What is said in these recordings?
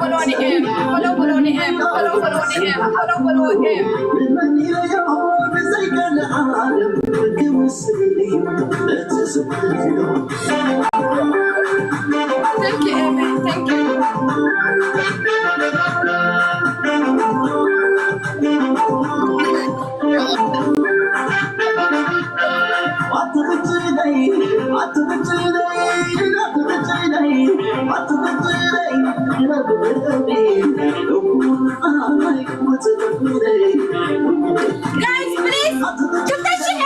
Follow Boloni M, follow Boloni M, follow Boloni M. Thank you, Amy. Thank you. Guys, please. Just a shit,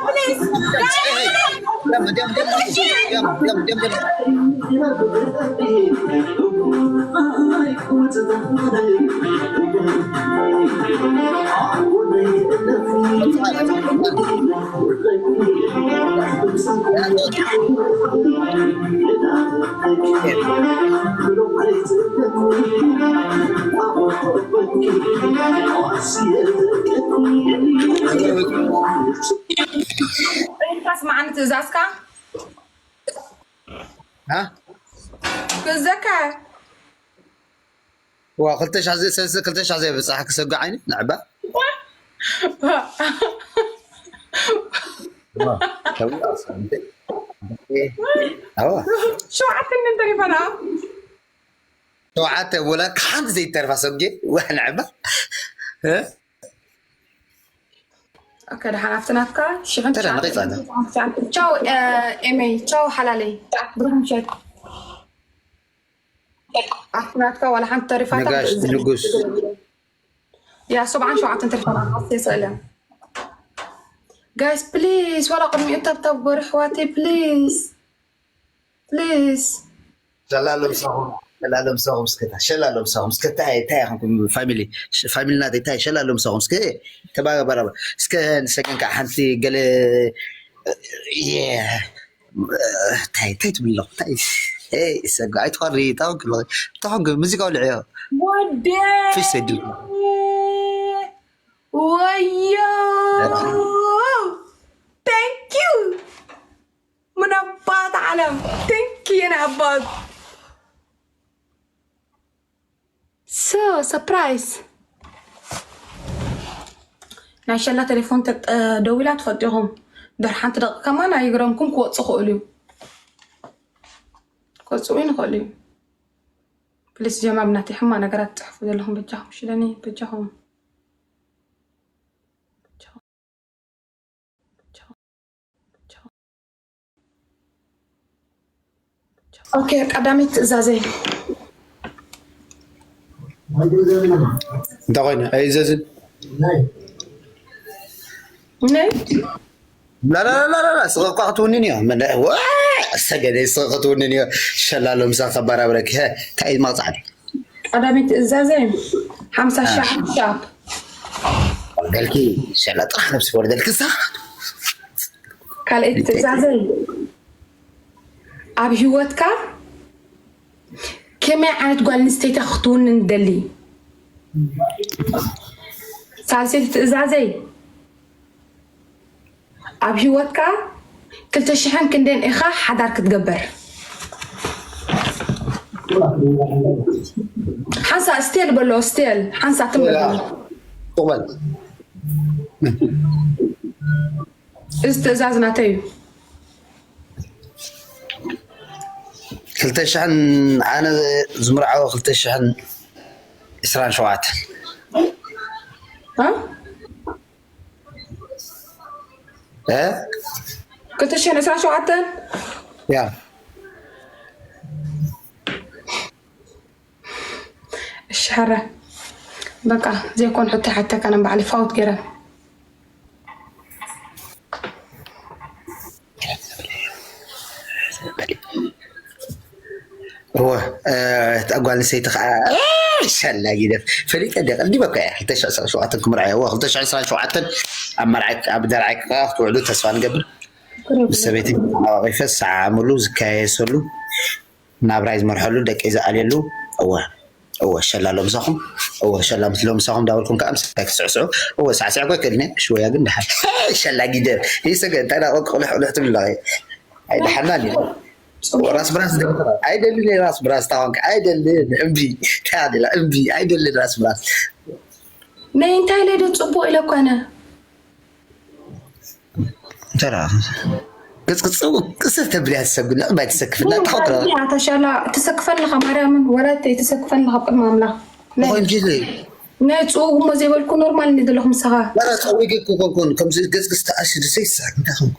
please. Guys, just a shit. ስማዕኒ ትእዛዝካ ها ክእዘካ وا ክልተ ሻሕ ዘይ ሰለስተ ክልተ ሻሕ ዘይ በጻሕ ክሰጋ ዓይኒ ንዕባ وا ተው ኣስንተ ዋ ሸውዓተ ምን ተሪፈና ሸውዓተ ወላ ሓንቲ ዘይተርፋ ሰብጌ ዋ ንዕባ ኦኬ ደሓን ኣብቲ ናትካ ሽሕን ተረ ነቒጻ ኣላ ቻው ኤመይ ቻው ሓላለይ ብሩክ ምሸት ኣብቲ ናትካ ዋላ ሓንቲ ተሪፋታ ነጋሽ ንጉስ ያ ሰብዓን ሸውዓተን ተሪፋና ዓሰርተ ስእለ ጋይስ ፕሊዝ ዋላ ቅድሚኡ ታብታብ ጎሪ ኣሕዋተይ ፕሊዝ ፕሊዝ ሸላሎም ሰኹም ሸላሎም ሰኹም እስከ ሸላሎም ሰኹም እስከ እንታይ እንታይ ኢኹም ፋሚሊ ፋሚሊ ናተይ እንታይ ሸላሎም ሰኹም እስከ ተባባራ እስከ ንሰገን ከዓ ሓንቲ ገለ እንታይ እንታይ ትብል ኣለኹ እንታይ ሰጋ ኣይትኸሪ ታወቅ ታወቅ ሙዚቃ ውልዕዮ ወደ ፊሽ ሰድል ወዮ thank you ምን ኣባት ዓለም thank you የኔ ኣባት so surprise ናይ ሸላ ቴሌፎን ደዊላ ትፈልጡ ኢኹም ድሕሪ ሓንቲ ደቂ ከማን ኣይግረምኩም ክወፁ ክእሉ እዩ ክወፅኡ ይንኽእሉ እዩ ፕሊስ ጀማብ ናተይ ሕማ ነገራት ትፅሕፉ ዘለኹም በጃኹም ሽለኒ በጃኹም ኦኬ ቀዳመይቲ ትእዛዘይ እንታይ ኮይኑ ኣይእዘዝን ነይ ላላላላ ስቕ እኳ ክትውንን እዮ ሰገደ ስቕ ክትውንን እዮ ሸላሎ ምሳ ከባራብረክ እንታይ እዩ መቕፃዕቲ ቀዳመይቲ ትእዛዘይ ሓምሳ ሺሕ ሻፕ ደልኪ ሸላ ጥራሕ ነብሲ ወርደልኪ ሳ ካልኣይቲ ትእዛዘይ ኣብ ህይወትካ ከመይ ዓይነት ጓል ኣንስተይቲ ክትውንን ደሊ ሳልሰይቲ ትእዛዘይ ኣብ ህይወትካ ክልተ ሽሕን ክንደን ኢኻ ሓዳር ክትገብር ሓንሳ ስቴል በሎ ስቴል ሓንሳ ትም በሎ ቁበል እዚ ትእዛዝ ናተይ እዩ ክልተ ሽሕን ኣነ ዝምርዓወ ክልተ ሽሕን ዕስራን ሸውዓተን ክልተ ሽሕን ዕስራን ሸውዓተን ያ እሺ ሕረ በቃ ዘይኮን ሕቶ ሓተካ ነ ባዕሊ ፋውት ገይረ እወ እታ ጓል ኣንስተይቲ ከዓ ሸላ ጊደፍ ፈሊጠ ዲ ቀዲመ እኮ እየ ክልተ ሽሕ ዕስራን ሸውዓተን ክምርዓዮ እወ ክልተ ሽሕ ዕስራን ሸውዓተን ኣብ መርዓይ ኣብ ደርዓይ ከዓ ክትውዕሉ ተስፋ ንገብር ምስ ሰበይቲ ተሓቋቒፈ ዝሰዓዓመሉ ዝከያየሰሉ ናብራይ ዝመርሐሉ ደቀይ ዝኣልየሉ እወ እወ ሸላ ሎምሳኹም እወ ሸላ ምስ ሎምሳኹም እንዳበልኩም ከዓ ምሳይ ክትስዕስዑ እወ ሳዕስዕ እኮ ይክእልኒ ሽወያ ግን ድሓር ሸላ ጊደር ይሰገ እንታይ ዳ ቆቅ ቁልሕ ቁልሕ ትብል ኣለኺ ኣይድሓና ኒ ራስ ብራስ ደምራ። ኣይደልን ራስ ብራስ ታወንክ። ኣይደልን። እምቢ። ታዲላ እምቢ። ኣይደልን ራስ ብራስ። ናይ እንታይ ኢለ ዶ ጽቡቕ ኢለ እኮ ኣነ። ተራ ቅጽቅጽ ቅስፍ ተብልያ ትሰግድ። ባይ ትሰክፍና። ታወራ። ኣታ ሻላ ትሰክፈን ለኻ ማርያምን ወላዲተይ ትሰክፈን ለኻ ቅድሚ ኣምላኽ። ናይ ኮይን ጊዜ ናይ ጽውግ እሞ ዘይበልኩ ኖርማል እንዲ ዘለኹ ምሳኻ። መራ ጸዊግ እኮ ኮንኩን። ከምዚ ገጽ ገጽ ተኣሲ ድሰይ ሳቅ። እንታይ ኮንኩ?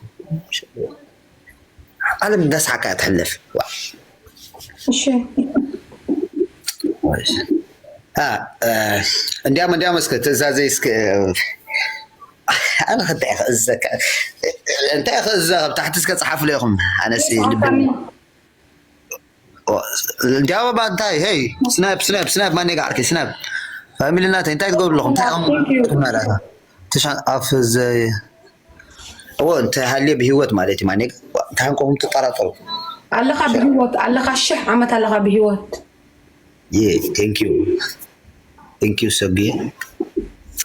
ዓለም እንዳሳቀ ትሕልፍ። ዋ። እሺ። አ፣ እ፣ እንዲያም፣ እንዲያም እስከ ትእዛዘይ እስከ፣ ኣነ እንታይ ክእዘካ? እንታይ ክእዘ? ካብ ታሕቲ እስከ ጸሓፉ ለይኹም። ኣነሲ ልቢ እንዲያው ባንታይ፣ ሄይ፣ ስናይፕ፣ ስናይፕ፣ ስናይፕ፣ ማን ኔጋ ዓርኪ፣ ስናይፕ። ፋሚሊ ናተይ፣ እንታይ ትገብሩ ኣለኹም? እንታይ ኢኹም ትመላለሱ? ትሻ-፣ ኣፍ ዘይ-፣ እዎ፣ እንተ ሃልየ ብህይወት ማለት እዩ፣ ማን ኔጋ። እንታይ ኮንኩም ትጠራጠሩ? ኣለኻ ብህይወት፣ ኣለኻ ሽሕ ዓመት ኣለኻ ብህይወት። የ፣ ቴንክ ዩ። ቴንክ ዩ፣ ሰብየ።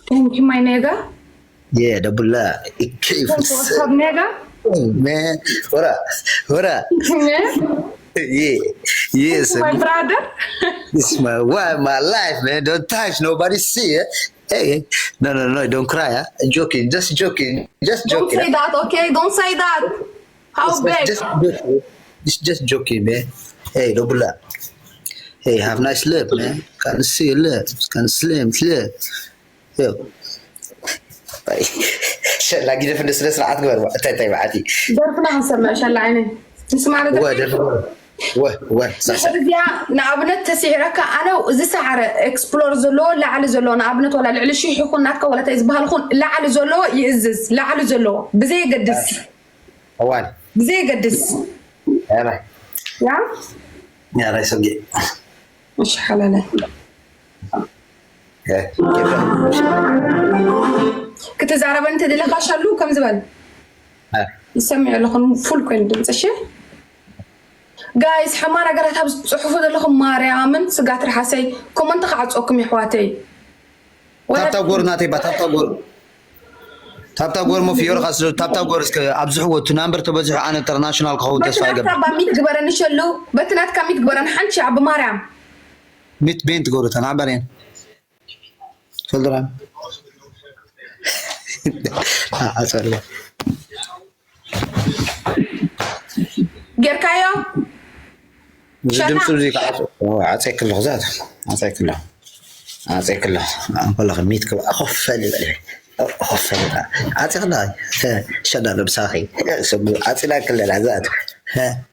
Thank you my nigga. የ፣ ደቡላ፣ ኢኬ፣ What's up, nigga? Man, what up? What up? Yeah, yeah, Thank you, my brother. This is my wife, my life, man. Don't touch nobody. See it. Hey, no, no, no, don't cry. Huh? Joking, just joking, just Don't joking. Say that, okay? Don't say that. How It's big? Just joking. It's just joking, man. Hey, don't blow. Hey, have nice lip, man. Can see lip, can slim lip. Yo. ሸላ ግደፍ እንደ ስነ ስርዓት ግበር። እንታይ እንታይ በዓቲ ደርፍና ክንሰምዕ ሸላ ዓይነ ንስማዕ ዶ ወ ደርፍ ወ ወ ሳሳ እዚኣ ንኣብነት ተሲዒረካ ኣነ እዚ ሰዓረ ኤክስፕሎር ዘለዎ ላዕሊ ዘለዎ ንኣብነት ዋላ ልዕሊ ሽሕ ይኹን ናትካ ዋላ እንታይ ዝበሃል ኹን ላዕሊ ዘለዎ ይእዝዝ ላዕሊ ዘለዎ ብዘየገድስ ኣዋን ብዘየገድስ ያራ ያ ያራ ሰጊ እሺ ሓላለ ክትዛረበ እንተደለካ ሸሉ ከም ዝበል ይሰምዕ ኣለኹን ፉል ኮይኑ ድምፂ እሺ ጋይስ ሕማ ነገራት ኣብ ፅሑፉ ዘለኹም ማርያምን ስጋት ርሓሰይ ኮመንት ክዓፀኩም የሕዋተይ ታብታብ ጎር ናተይ ባ ታብታብ ጎር ታብታብ ጎር ሞ ፍዮርካ ስለ ታብታብ ጎር እስከ ኣብዝሕዎ እቲ ናምበር ተበዝሑ ኣነ ኢንተርናሽናል ክኸውን ተስፋ ይገብር ታባ ሚት ግበረኒ ሸሉ በቲ ናትካ ሚት ግበረኒ ሓንቲ ኣብ ማርያም ሚት ቤንት ጎር ተናበሬን ፈልድራን ኣጸልዋ ጌርካዮ እዚ ድምፂ እዚ ከዓ ዓፀይ ክልኹ ዛት ዓፀይ ክልኹ ዓፀይ ክልኹ ከለኸ ሚት ክብ ኮፈል ይበል ኮፈል ዓፂ ክላ ሸዳ ለብሳኺ ዓፂና ክለላ ዛት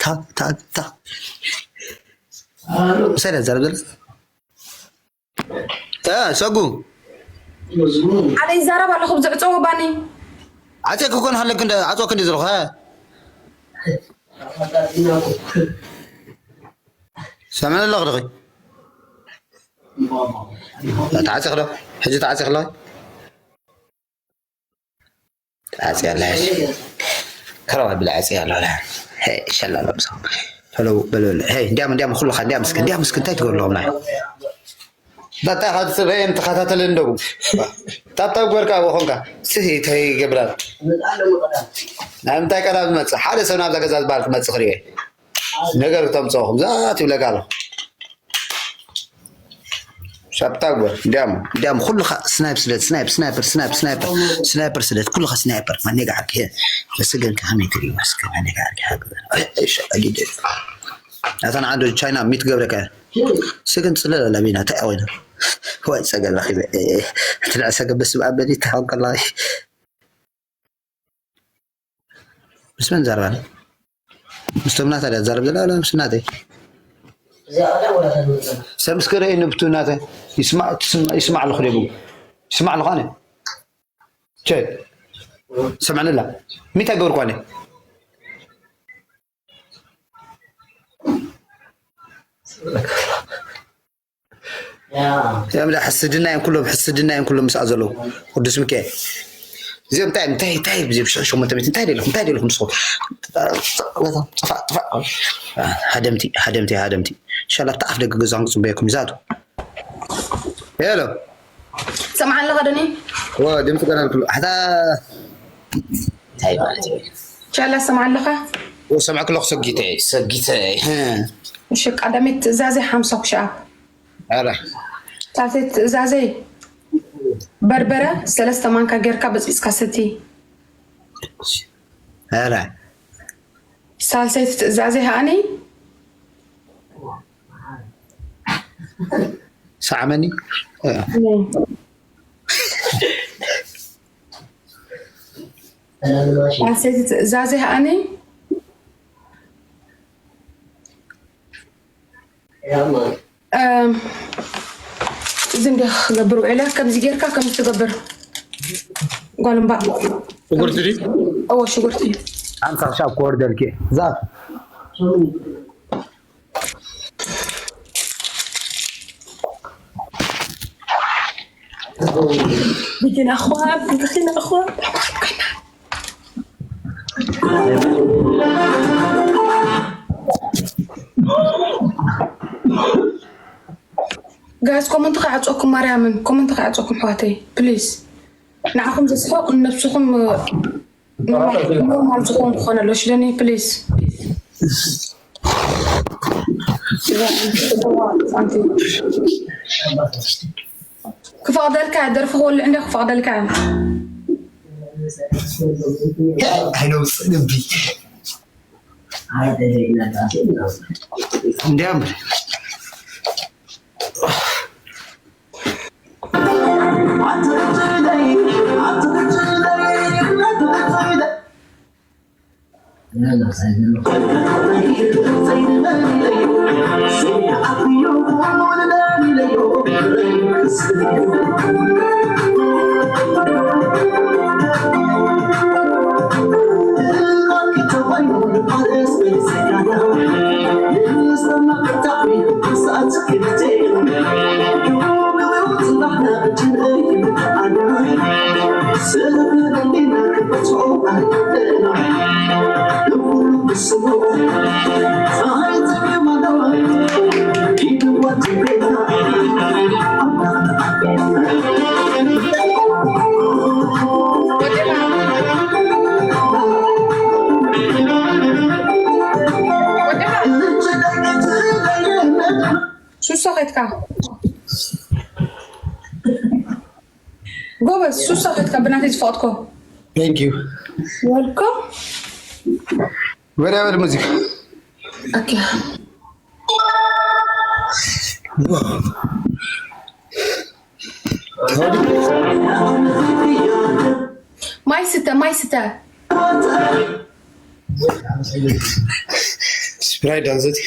ታብ ታብ ታብ ምሳይ ዘረብ ዘለ ሰጉ ኣነ ይዛረብ ኣለኹ ብዝዕፀዎ ባኒ ዓፀ ክኮን ሃለክ እንደ ዓፀወክ እንደ ዘለኹ ሰምዐ ኣለኹ ድኺ ተዓፂ ክዶ ሕጂ ተዓፂ ክሎ ተዓፂ ኣለ ከረባ ብላ ዓፂ ኣሎ ሸላ ለብሶ ፈለው በለለ እንዲያም እንዲያም ኩልኻ እንዲያም እስኪ እንዲያም እስኪ እንታይ ትገብር ኣለኹም ናይ በቃ ካብ ትረየን ተኸታተለ እንደው ታብታብ ገበርካ ኣብኡ ኾንካ ስሂ እንታይ ይገብራል ናይ ምንታይ ቀዳም ዝመፅእ ሓደ ሰብ ናብዛ ገዛ ዝበሃል ክመፅእ ክሪኦ ነገር ክተምፅኦ ከምዛ ትብለካ ኣሎ ሻብታ ግበር እንዲያም እንዲያም ኩልኻ ስናይፕ ስደት ስናይፕ ስናይፐር ስናይፕ ስናይፐር ስናይፐር ስደት ኩልኻ ስናይፐር ማን የጋዓክ መስገን ከመይ ትሪኦ እስከ ማን የጋዓክ ኣታ ንዓንዶ ቻይና ሚት ገብረካ ስግን ጽለለ ለቢና እንታይ ኮይና ወይ ጸገም ረኺበ ትንዕሰ ገበስ ብኣበዲ ተሓንቀላ ምስ መን ዘራኒ ምስቶም ናታ ድያ ዘረብ ዘላ ወላ ምስ ናተይ ሰብ እስከ ረእይ ንብቱ ናተ ይስማዕ ኣለኹ ደቡ ይስማዕ ኣለኹ ኣነ ቸ ሰምዐንላ ሚታ ገብርኳ ኣነ ያምዳ ሕስድና እዮም ኩሎም ሕስድና እዮም ኩሎም ምስኣ ዘለዉ ቅዱስ ሚካኤል እዚኦም እንታይ እንታይ እንታይ ብዚ ብሽሕ ሸሞንተ ሚእቲ እንታይ ደለኹም እንታይ ደለኹም ንስኹም ጥፋእ ጥፋእ ሃደምቲ ሃደምቲ ሃደምቲ ኢንሻላ ኣብቲ ኣፍ ደገ ገዛኹም ክፅበየኩም ይዛቱ ሄሎ ሰምዓ ኣለኻ ዶኒ ድምፂ ገና ኩሉ ኣታ እንታይ ማለት እዩ ቻላ ሰምዓ ኣለኻ ወሰምዐ ክለኹ ሰጊተ ሰጊተ። እሺ፣ ቀዳመይቲ ትእዛዘይ ሓምሳ ኩሻፕ። ኣረ፣ ሳልሰይቲ ትእዛዘይ በርበረ ሰለስተ ማንካ ጌርካ በጽቢጽካ ሰቲ። ኣረ፣ ሳልሰይቲ ትእዛዘይ ሃኣኒ። ሰዓመኒ። ሳልሰይቲ ትእዛዘይ ሃኣኒ። እም፣ እዚ እንደ ክገብር ውዕለ ከምዚ ጌርካ ከምዚ ትገብር ጓል እምባ። ሽጉርቲ ድዩ? እዎ ሽጉርቲ። ሓምሳ ክሻብ ክወርደልኪ ዛፍ። ብጅን ኣኽዋብ ብዝኺን ኣኽዋብ። ጋይስ ኮመንት ከይዓፀኩም ማርያምን ኮመንት ከይዓፀኩም ኣሕዋተይ ፕሊዝ። ንዓኹም ዘስሕቕ ንነብስኹም ኖርማል ዝኾን ክኾነ ኣሎ ሽለኒ ፕሊዝ። ክፈቕደልካ ደርፊ ክወልዕ እንደ ክፈቕደልካ። ኣይነውፅእ ልቢ እንዲያምር ሱሳ ከይትካ ጎበዝ፣ ሱሳ ከይትካ ብናተይ ዝፈቐድኮ። Thank you። Welcome። ወዲያ ወደ ሙዚቃ። Okay። ማይ ስተ፣ ማይ ስተ። ስፕራይት ዳንሰት።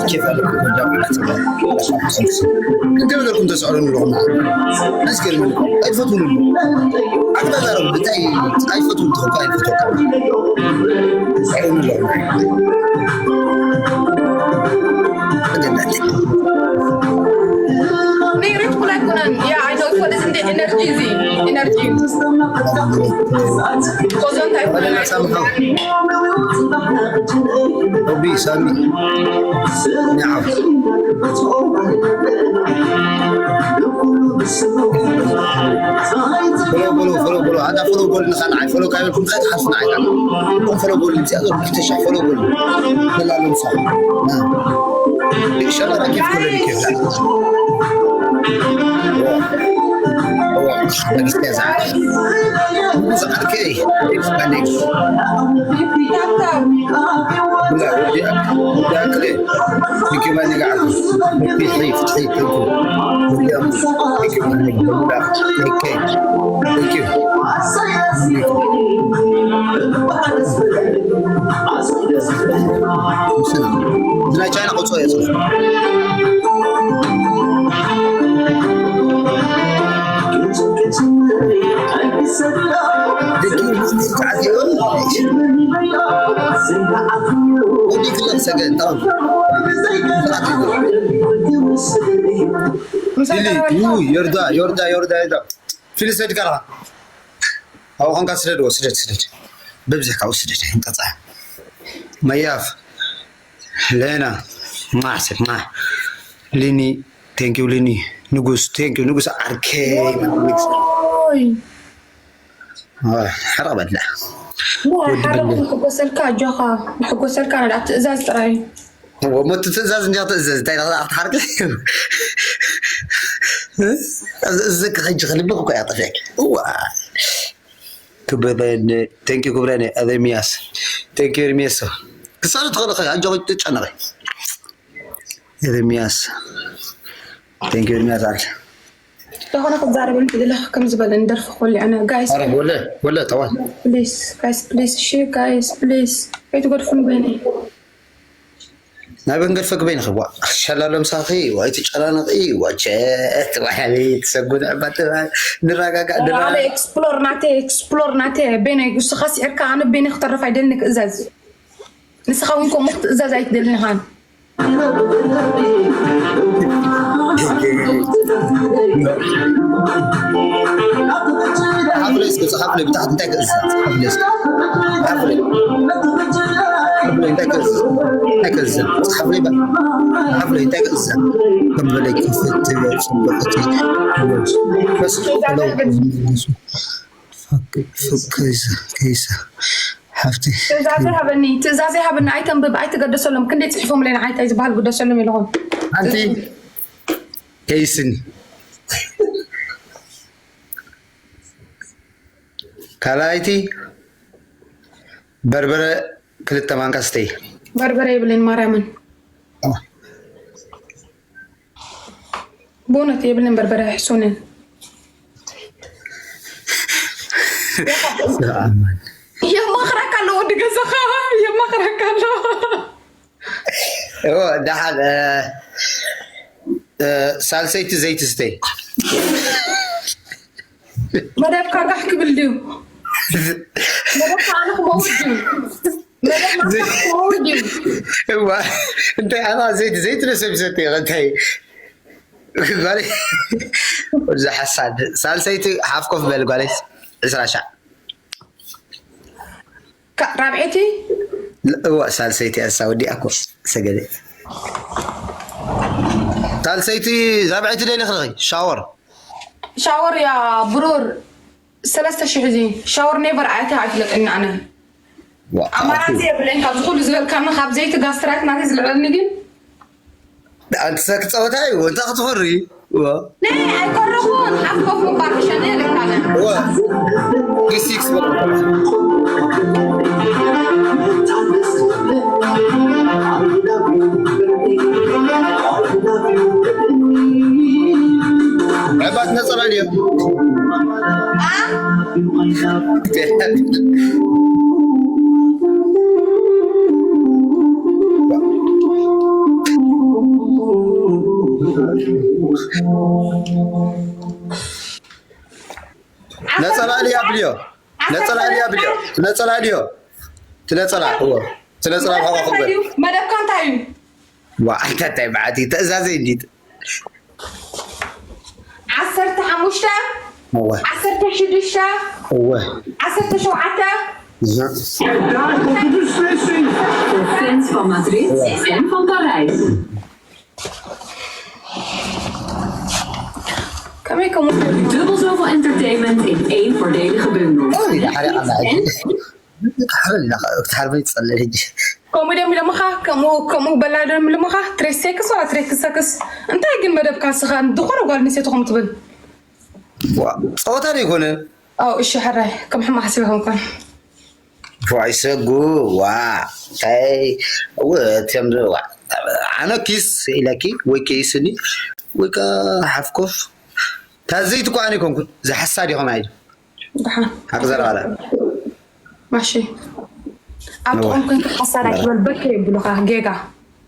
ኬፍ ኣለኩም ጎጃም ማለት ነው። እንደ በለኩም ተስዕሩ ንለኹም። ኣስገርም ኣይትፈትውን። ኣቅጣጫ ነው ብታይ ኣይፈትውን ተኸኳ ኣይፈትወካ። Energy. Ozon type. Obi, Sami. Ni'am. Follow, follow, follow, follow. Ada follow bol na kan, ay follow kayo kung kahit half na ay. Kung follow bol, siya, follow bol. Nalalim sa. Na. Di siya na, kif ko lang, kif lang. Wow. Wow. Lagi siya sa. Sa kay, expanding. Wala, wala, wala, clear. Thank you, my nigga. Thank you, thank you, thank you. Thank you, my nigga. Okay. Thank you. Thank you. ናይ ቻይና ቁጽሪ እየ ጽሑፍ። ደጊ ምስጢር ተዓዚቡ። ወዲ ክልተ ሰገን፣ ታው። ዲሊት፣ ዩ፣ ዮርዳ፣ ዮርዳ፣ ዮርዳ፣ ዮርዳ። ፊልስ ሄድካ ኣለኻ። ኣብኡ ኾንካ ስደድዎ፣ ስደድ፣ ስደድ። በብዚሕ ካብኡ ስደድ፣ ኣይንጠጽኣ። መያፍ፣ ሌና፣ ማዕሰብ፣ ማ-፣ ሊኒ፣ ቴንኪው ሊኒ፣ ንጉስ፣ ቴንኪው ንጉስ ዓርከይ። ኦይ። ኦይ፣ ሕራቕ በላ። ዋ፣ ወዲ ሓረቕ በላ። ንሕጎሰልካ፣ ኣጆኻ፣ ንሕጎሰልካ፣ ንዳ ትእዛዝ ጥራይ። እሞ እቲ ትእዛዝ እንዲያ ትእዘዝ፣ እንታይ ኢኻ ክትሓርቂ? እዚ፣ እዚ ክኸጂ ክልብኽ እኮ እያ ጠፊኣኪ። እዋ። ክብረ ን-፣ ቴንኪ ክብረ ን-፣ ኤርሚያስ። ቴንኪ ኤርሚያስ። ክሳሉ ትኽእሊ ኸ፣ ኣጆኺ ትጨነቒ። ኤርሚያስ። ቴንኪ ኤርሚያስ ኣለ። ዝኾነ ክዛረብ እንት ዝለኽ ከም ዝበለ ንደርፊ ክወሊ ኣነ፣ ጋይስ። ኣረ፣ ወለ፣ ወለ፣ ጠዋል። ፕሊስ፣ ጋይስ፣ ፕሊስ፣ እሺ፣ ጋይስ፣ ፕሊስ። ከይትገድፉን በይነይ። ናይ በንገድ ፈግበይ ንኽዋ ሸላሎ ምሳኺ ወይ ትጨናነቒ ወይ ቸት ወይ ሓበይ ትሰጉድ ዕባ ትበሃል። ንረጋጋእ፣ ንረ-፣ ዋለ ኤክስፕሎር ናተ፣ ኤክስፕሎር ናተ፣ በይነይ ንስኻ ስዒርካ ኣነ በይነይ ክተርፍ ኣይደልኒ ክእዘዝ። ንስኻ እውን ከምኡ ክትእዘዝ ኣይትደልንኻን። ጸሓፍለይ እስኪ፣ ጸሓፍለይ ብታሕቲ እንታይ ክእዝዝ? ጸሓፍለይ እስኪ። ጸሓፍለይ። ጸሓፍለይ እንታይ ክእዝዝ? እንታይ ክእዝዝ? ጸሓፍለይ በል። ጸሓፍለይ እንታይ ክእዝዝ? ከም በለይ ክፍት ትብል ጽቡቕቲ። በስ፣ ፈክ፣ ፈክ፣ ከይሰ፣ ከይሰ፣ ሓፍቲ። ትእዛዘ ሃበኒ፣ ትእዛዘ ሃበኒ። ኣይተንብብ፣ ኣይትገደሰሎም። ክንደይ ጽሒፎም ለና ዓይታይ ዝበሃል ግደሰሎም ኢለኹም። ሓንቲ ከይስኒ። ካልኣይቲ በርበረ ክልተ ማንካ ስተይ። በርበረ የብለይን ማርያምን። ኦ። ብእውነት የብለይን በርበረ ሕሱንን። የማኽረካ ኣሎ ወዲ ገዛኻ፣ የማኽረካ ኣሎ። እዎ፣ ደሓን፣ እ፣ እ፣ ሳልሰይቲ ዘይቲ ስተይ። መደብካ ጋሕ ክብል ድዩ? መደብካ ኣነ ክመውት ድዩ? መደብ ናትካ ዘይ-፣ ክመውት ድዩ? እዋ፣ እንታይ ኣባ ዘይቲ፣ ዘይቲ ዶ ሰብ ይሰቲ፣ እንታይ? ጓለይ፣ ወዛ ሓሳድ። ሳልሰይቲ ሓፍ ኮፍ በል ጓለይ፣ ዕስራ ሻዕ። ካ-፣ ራብዐይቲ? እዋ፣ ሳልሰይቲ ኣሳ ወዲኣ እኮ ሰገደ። ሳልሰይቲ፣ ራብዐይቲ ደሊ ክረኺ፣ ሻወር። ሻወር ያ ብሩር፣ ሰለስተ ሽሕ እዚ ሻወር ኔቨር ኣትያ ኣይፍለጥን ኣነ። ዋ፣ ኣማራጺ ኣኩ። የብለይን። ካብዚ ኩሉ ዝበልካኒ፣ ካብ ዘይቲ ጋስትራይት ናተይ ዝልዕለኒ ግን። ኣንቲ ሰክ ጸወታ እዩ፣ እንታይ ክትፈሪ? ዋ። ናይ ኣይኮረኹን፣ ሓፍ ኮፍ ምባል ክሸነ የለካነ። ዋ። ዲ ሲክስ በል። ዕባት ነጸላ ድዮም? አ? ነጸላ ድዮ? ትነጸላ፣ እዎ። ትነጸላ ብሓባ እንታይ ክበል። እዩ? መደብካ እንታይ እዩ? ዋ፣ እንታይ፣ እንታይ በዓቲ፣ ትእዛዘይ እንዲት። ዓሰርተ ሓሙሽተ፣ እወ። ዓሰርተ ሽዱሽተ፣ እወ። ዓሰርተ ሸውዓተ። እዛ። Fans van Madrid en van Parijs. ከመይ ከምኡ? Dubbel zoveel entertainment in één voordelige bundel. ኦ፣ ይድሓር ኣላ። ይድሓር ኣላ፣ ይድሓር በይ ትጸልእ ሕጂ። ከምኡ ድዮም ኢሎምኻ? ከምኡ፣ ከምኡ በላ ድዮም ኢሎምኻ? ትሬስ ሴክስ ዋላ ትሬስ ሰክስ? እንታይ ግን መደብካ ንስኻ? ዝኾነ ጓል ኣንስተይቲ ከምኡ ትብል? ዋ፣ ጸወታ ዶ ኣይኮነ? ኣው፣ እሺ፣ ሕራይ፣ ከም ሕማቕ ሓሲበ ከምኮን። ዋ፣ ይሰጉ፣ ዋ፣ እንታይ፣ እወ፣ እቲኦም ዝ-፣ ዋ፣ ኣነ ኪስ ኢለኪ፣ ወይ ኪስኒ፣ ወይ ከ ሓፍኮፍ። ታዘይቲ እኮ ኣነ ኣይኮንኩን፣ ዝሓሳድ ኢኹም ኣይደ። ደሓን። ሓቂ ዘረባ ኣላ። ማሺ። ኣብ እወ። ጥቕኦም ኮንካ ሓሳድ ኣይትበል፣ በከ የብሉኻ፣ ጌጋ።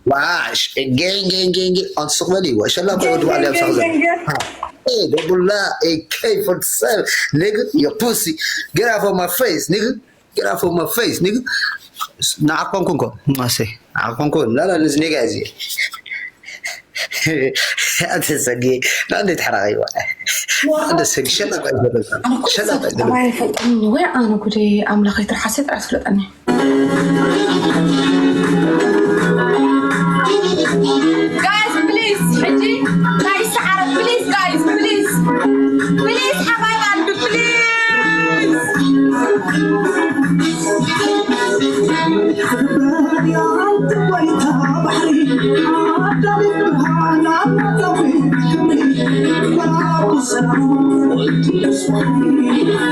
ዋሽ፣ ጌን፣ ጌን፣ ጌን፣ ጌን፣ ኣንስቕ በል ይዎ። ሸላ እኮ ጌን፣ ወዲ ባዕሉ ጌን፣ ያብሳኽ ጌን፣ ዘ-፣ ጌን፣ ጌን። ሃ። ኤ፣ ደቡላ፣ ኤ ኬ ፎርቲ ሰቨን፣ nigga, your pussy. Get off of my face, nigga. Get off of my face, nigga. ንዓኾንኩ እንኮ፣ ማሰይ፣ ንዓኾንኩ፣ ላ፣ ላ፣ ንዝ ኔጋ እዚ። ኣንተ ሰጊ፣ ና እንዴት ሓራቀ ይዋ። ኣንተ ሰጊ፣ ሸጣ ቆይ ዘለካ። ኣነ እኮ ሸጣ ቆይ ዘለካ። ጠባይ ኣይፈልጥን ወይ ኣነ ጉደይ ኣምላኸይ፣ ትርሓሰይ ጥራሕ ትፍለጠኒ። Guys, please, ሕጂ ናይ ሰዓረ፣ please, guys, please. Please, ሓባይብ ኣልቢ፣ please.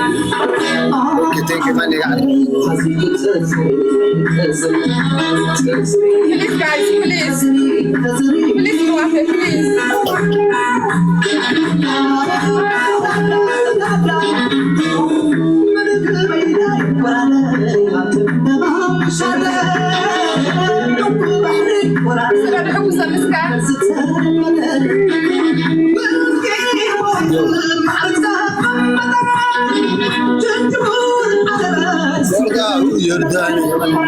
Thank you, thank you, my nigga. Please, guys, please. Please, Ruafe, please. ስለ ድሕጉሰ ምስካ። ዮርዳ፣ ዮርዳ፣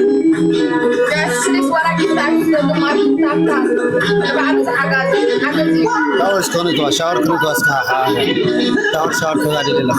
Guys, please, what I give thanks to the mighty Tata. Shawer ክነትዋ፣ ሻወር ክነትዋ እስከ፣ ሓ-፣ ሻወር፣ ሻወር ተጋዲለና።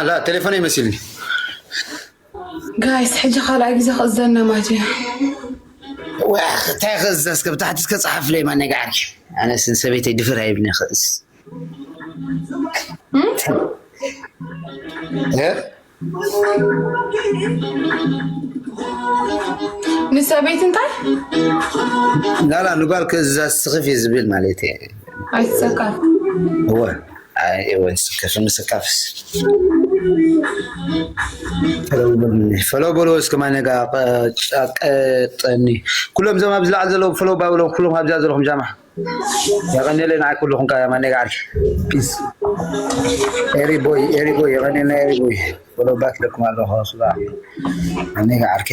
ላ፣ ቴሌፎን ይመስልኒ። ጋይስ፣ ሕጂ ካልኣይ ግዜ ክእዘና ማለት እዩ። ዋ፣ እንታይ ክእዘዝ? ካብ ታሕቲ እስከ ጸሓፍለይ፣ ማን ነጋዕርኪ? ኣነስ ንሰበይተይ ድፍር ኣይብልኒ ክእዝ። እም? እ? ንሰበይቲ እንታይ? ላላ፣ ንጓል ክእዘዝ ስኽፍ እዩ ዝብል ማለት እዩ። ኣይትሰካፍ። እወ። ኣይ፣ እወ፣ ስከፍ፣ ምስካፍስ። ፈለው በሉኒ፣ ፈለው በሉ እስከ ማነጋ ቀጠኒ። ኩሎም እዞም ኣብዚ ላዕሊ ዘለዉ ፈለው ባብሎም፣ ኩሎም ኣብዚኣ ዘለኹም ጃማ። የቐኔለይ ንዓይ ኩልኹም ከኣ ማነጋ ዓርኪ። ፒስ። ኤሪ ቦይ፣ ኤሪ ቦይ፣ የቐኔለይ ኤሪ ቦይ። ፈለው ባክ ለኩም ኣለኹ፣ ስጋ። ማነጋ ዓርኪ።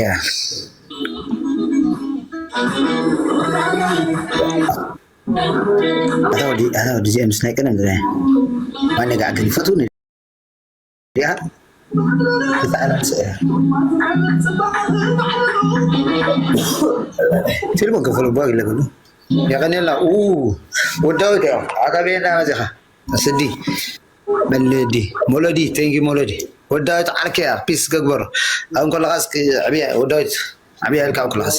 ኣታ ወዲ፣ ኣታ ወዲ፣ ጀምስ ናይ ቀደም ዝረ። ማነጋ ዓርኪ፣ ፈትውኒ። ዲኣ ክትዓላል ስእላ። ፊልም ክፍል እኮ ይለብሉ። የቐኔልና። ኡ፣ ወዳዊት ያው፣ ኣጋቤና መዚኻ። ስዲ፣ መለዲ፣ ሞለዲ፣ thank you ሞለዲ። ወዳዊት ዓርከያ፣ ፒስ ገግበሮ። ኣብ እንኮለኻስ ክ-፣ ዕብያ፣ ወዳዊት፣ ዕብያ ኢልካ ኣብ እንኮለኻስ።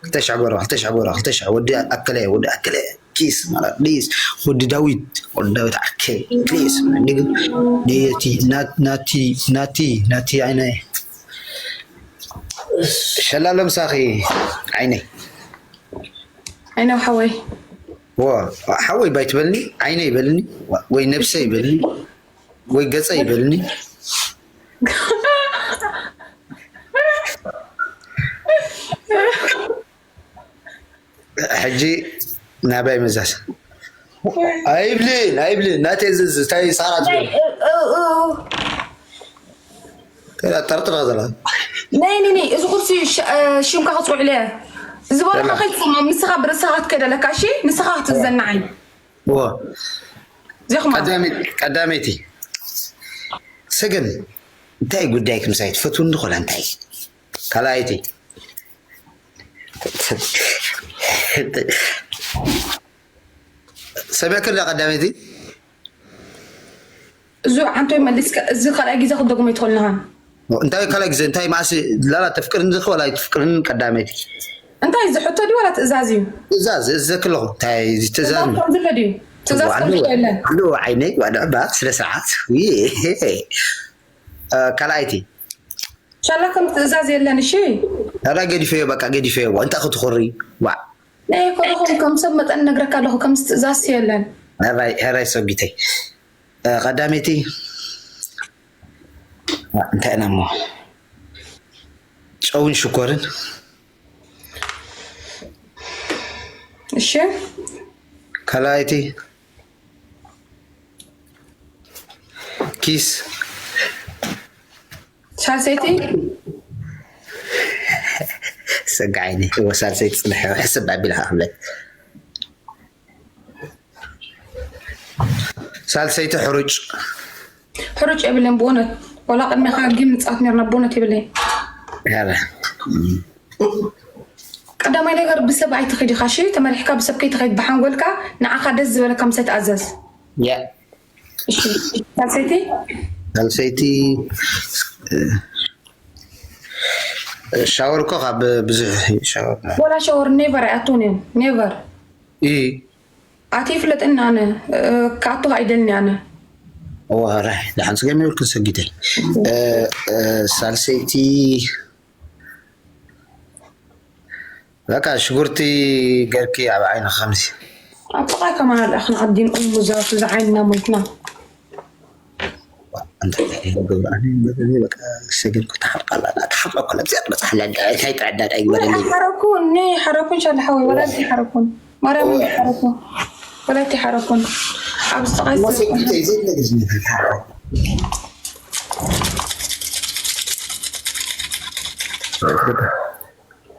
ክልተ ሽሕ ጎሮ፣ ክልተ ሽሕ ጎሮ፣ ክልተ ሽሕ። ወዲ ኣከለ፣ ወዲ ኣከለ። ኪስ ማለት ዲስ፣ ወዲ ዳዊት፣ ወዲ ዳዊት ዓርከይ፣ ፕሊዝ፣ ንግ-፣ ነቲ፣ ናት-፣ ናቲ፣ ናቲ፣ ናቲ ዓይነይ። ሸላሎ ምሳኺ ዓይነይ። ዓይነው ሓወይ። ወ-፣ ሓወይ ባይትበልኒ፣ ዓይነይ በልኒ፣ ወይ ነብሰይ በልኒ፣ ወይ ገጸይ በልኒ። ሕጂ ናባይ መዛስ? ኣይብልን፣ ኣይብልን። ናተይ እዚ፣ እዚ፣ እንታይ ሳራ ትብል? ናይ፣ እ፣ እ፣ እ። ከላ ጠርጥራ ዘላ። ናይ፣ ናይ፣ ናይ፣ እዚ ኩርሲ ሽ-፣ እ፣ ሽምካ ክጽውዕ ኢለ። ዝበልካ ዘላ። ከይትሰምዖም፣ ንስኻ ብርእስኻ ክትከይድ ኣለካ፣ እሺ? ንስኻ ክትዘናዓይ። ዎ። ዜኹማ። ቀዳመይቲ፣ ቀዳመይቲ። ሰገን፣ እንታይ ጉዳይኪ ምሳይ ትፈትውኒ ኾላ እንታይ? ካልኣይቲ። ሰሚዕክላ ቀዳመይቲ? እዚ ሓንቶ መሊስካ፣ እዚ ካልኣይ ግዜ ክትደግሞ ኣይትኽእልን ኢኻ። እንታይ ካልኣይ ግዜ? እንታይ መዓስ? ላላ ተፍቅርኒ ዲኺ ዋላ ኣይትፍቅርኒ ቀዳመይቲ? እንታይ እዚ ሕቶ ድዩ ዋላ ትእዛዝ እዩ? ትእዛዝ፣ እዘክለኹ። እንታይ እዚ ትእዛዝ? ትእዛዝ ከም ዘሎ ድዩ? ትእዛዝ ከም ኣሎ፣ ዘሎ የለን። ኣሎ ዓይነይ፣ ዋላ እባ ስነ ስርዓት። ውይ፣ እ፣ ካልኣይቲ። ሻላ ከም ትእዛዝ የለን፣ እሺ? ኧረ ገዲፈዮ፣ በቃ ገዲፈዮ። እንታይ ክትኾሪ? ዋዕ። ናይ ኮረኹም ከም ሰብ መጠን እነግረካ ኣለኹ፣ ከምዚ ትእዛዝ የለን። ሄራይ፣ ሄራይ ሰጊተይ። እ፣ ቀዳመይቲ፣ እ፣ እንታይ ኢና እሞ? ጨውን ሽኮርን። እሺ። ካልኣይቲ፣ ኪስ። ሳልሰይቲ? ሰጋዓይኒ፣ እወ፣ ሳልሰይቲ ጽንሐ፣ ሕስብ ኣቢልካ ክብለክ። ሳልሰይቲ ሕሩጭ። ሕሩጭ የብለን ብእውነት። ዋላ ቅድሚኻ ጊም ንጻወት ኔርና ብእውነት የብለይን። ያበ። ቀዳማይ ነገር ብሰብ ኣይትኸይድ ኢኻ፣ እሺ? ተመሪሕካ ብሰብ ከይትኸይድ ብሓንጎልካ ንዓኻ ደስ ዝበለካ ምሳይ ተኣዘዝ። ያ። እሺ፣ ሳልሰይቲ? ሳልሰይቲ፣ እ፣ ሻወር እኮ ካብ ብዙሕ ሻወር። ወላ ሻወር ኔቨር ኣይኣትውን እዮም፣ ኔቨር። እ። ኣትየ ይፍለጥን ኣነ፣ እ፣ ክኣቱ ኣይደልን ኣነ። እወ፣ ራይ፣ ደሓን ጽገም ይብልክን ሰጊደይ። እ፣ እ፣ ሳልሰይቲ በቃ ሽጉርቲ ገርኪ ኣብ ዓይንኺ ከምዚ። ኣብ ጥቓይ ከማን ኣለ ኣኽና ዓዲን እሙ ዛቱ ዝዓይንና ሞይትና። እንታይ ገብር ኣነ በቃ ሰገድ ክትሓርቃ ኣላ፣ ክትሓርቃ እኮ ለብዚኣ ትበጽሓላ፣ እንታይ ጥዕዳ እንታይ ግበረለይ። ሓረኩን፣ ኒ ሓረኩን ሻላ ሓወይ፣ ወላ ሓረኩን። ማርያም ሓረኩን። ወላ ሓረኩን። ኣብ ጥቓይ እሞ ሰጊደይ ዘይትነግርኒ እንታይ ሓረኩ።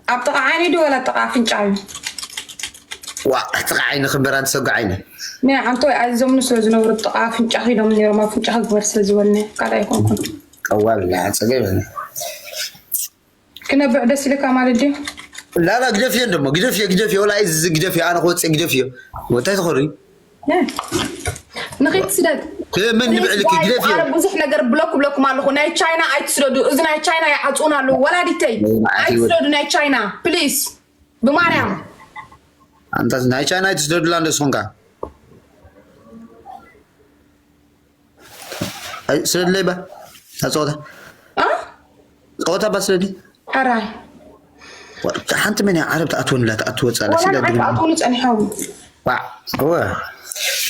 ኣብ ጥቓ ዓይኒ ድዩ ወላ ጥቓ ኣፍንጫ እዩ? ዋ፣ ጥቓ ዓይኒ ክምበር ኣንተ ሰጉ ዓይኒ። ናይ ዓንቶ ኣይዞምኒ ስለ ዝነበሩ ጥቓ ኣፍንጫ ኺዶም ነይሮም፣ ኣፍንጫ ክግበር ስለ ዝበልኒ ካልእ ኣይኮንኩን። ቀዋል፣ ጸገም የለን። ክነብዕ ደስ ኢልካ ማለት ድዩ? ላላ ግደፍዮ እንደሞ፣ ግደፍዮ፣ ግደፍዮ፣ ወላ እዚ ግደፍዮ፣ ኣነ ክወጽእ ግደፍዮ። እንታይ ትኾሪ? ንኺድ ስደድ። ምን ንብዕልኪ ግደፍዮ። ኣረ ብዙሕ ነገር ብሎክ ብሎኩም ኣለኹ። ናይ ቻይና ኣይትስደዱ። እዚ ናይ ቻይና ይዓጽኡና ኣለዉ። ወላዲተይ፣ ኣይትስደዱ ናይ ቻይና ፕሊስ፣ ብማርያም። ኣንታ ናይ ቻይና ኣይትስደዱላ እንዶ ስኹምካ። ኣይ፣ ስደድለይ ባ። ታ ጸወታ። አ? ጸወታ ባ ስደዲ። ሕራይ። ዋ፣ ሓንቲ መን እያ ዓረብ ትኣትወንላ፣ ትኣትወ ጻላ፣ ወላ ስደዲ። ንዓይ ክኣትውኒ ጸኒሖም። ዋ፣ እወ።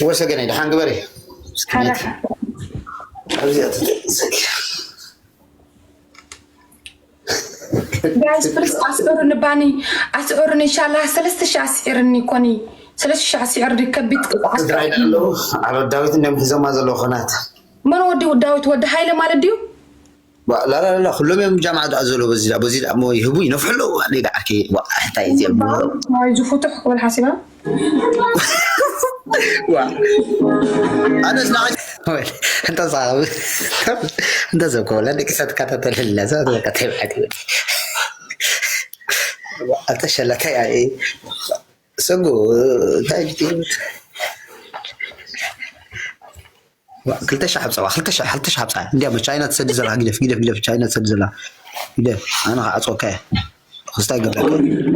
እወ ሰገነይ፣ ደሓን ግበሪ። ሕራይ። ጋይስ ፕሊስ ኣስዕሩኒ ባኒ ኣስዕሩኒ ኢንሻላህ ሰለስተ ሺህ ኣስዒርኒ ኮኒ ሰለስተ ሺህ ኣስዒርኒ ከቢድ ቅጣዕ ስድራይ ኣለዉ። ኣብ ዳዊት እንዲም ሒዞማ ዘለዉ ኮናት። መን ወዲ ዳዊት ወዲ ሃይለ ማለት ድዩ? ላላላ ኩሎም እዮም ጃምዓ ደኣ ዘሎ በዚ ደኣ በዚ ደኣ እሞ ይህቡ ይነፍሑ ኣለዉ ኣለ ደዓርኪ እንታይ እዚኦም ዝፉትሕ ክብል ሓሲባ ዋ ኣነስ ንዓይ እንተ እንተ ሰብ ከወላ ደቂ ሰብ ትከታተለላ ሰብ በቃ ተይብዓት ይብል ኣልተሸለታይ ኣይ ሰጉ እንታይ ትብል ክልተ ሺሕ ሓብፃዋ ክልተ ሺሕ ሓብፃ እንዲያ ቻይና ትሰዲ ዘላ ግደፍ ግደፍ ግደፍ ቻይና ትሰዲ ዘላ ግደፍ ኣነ ከዓፅወካ እየ ክስታይ ገብረካ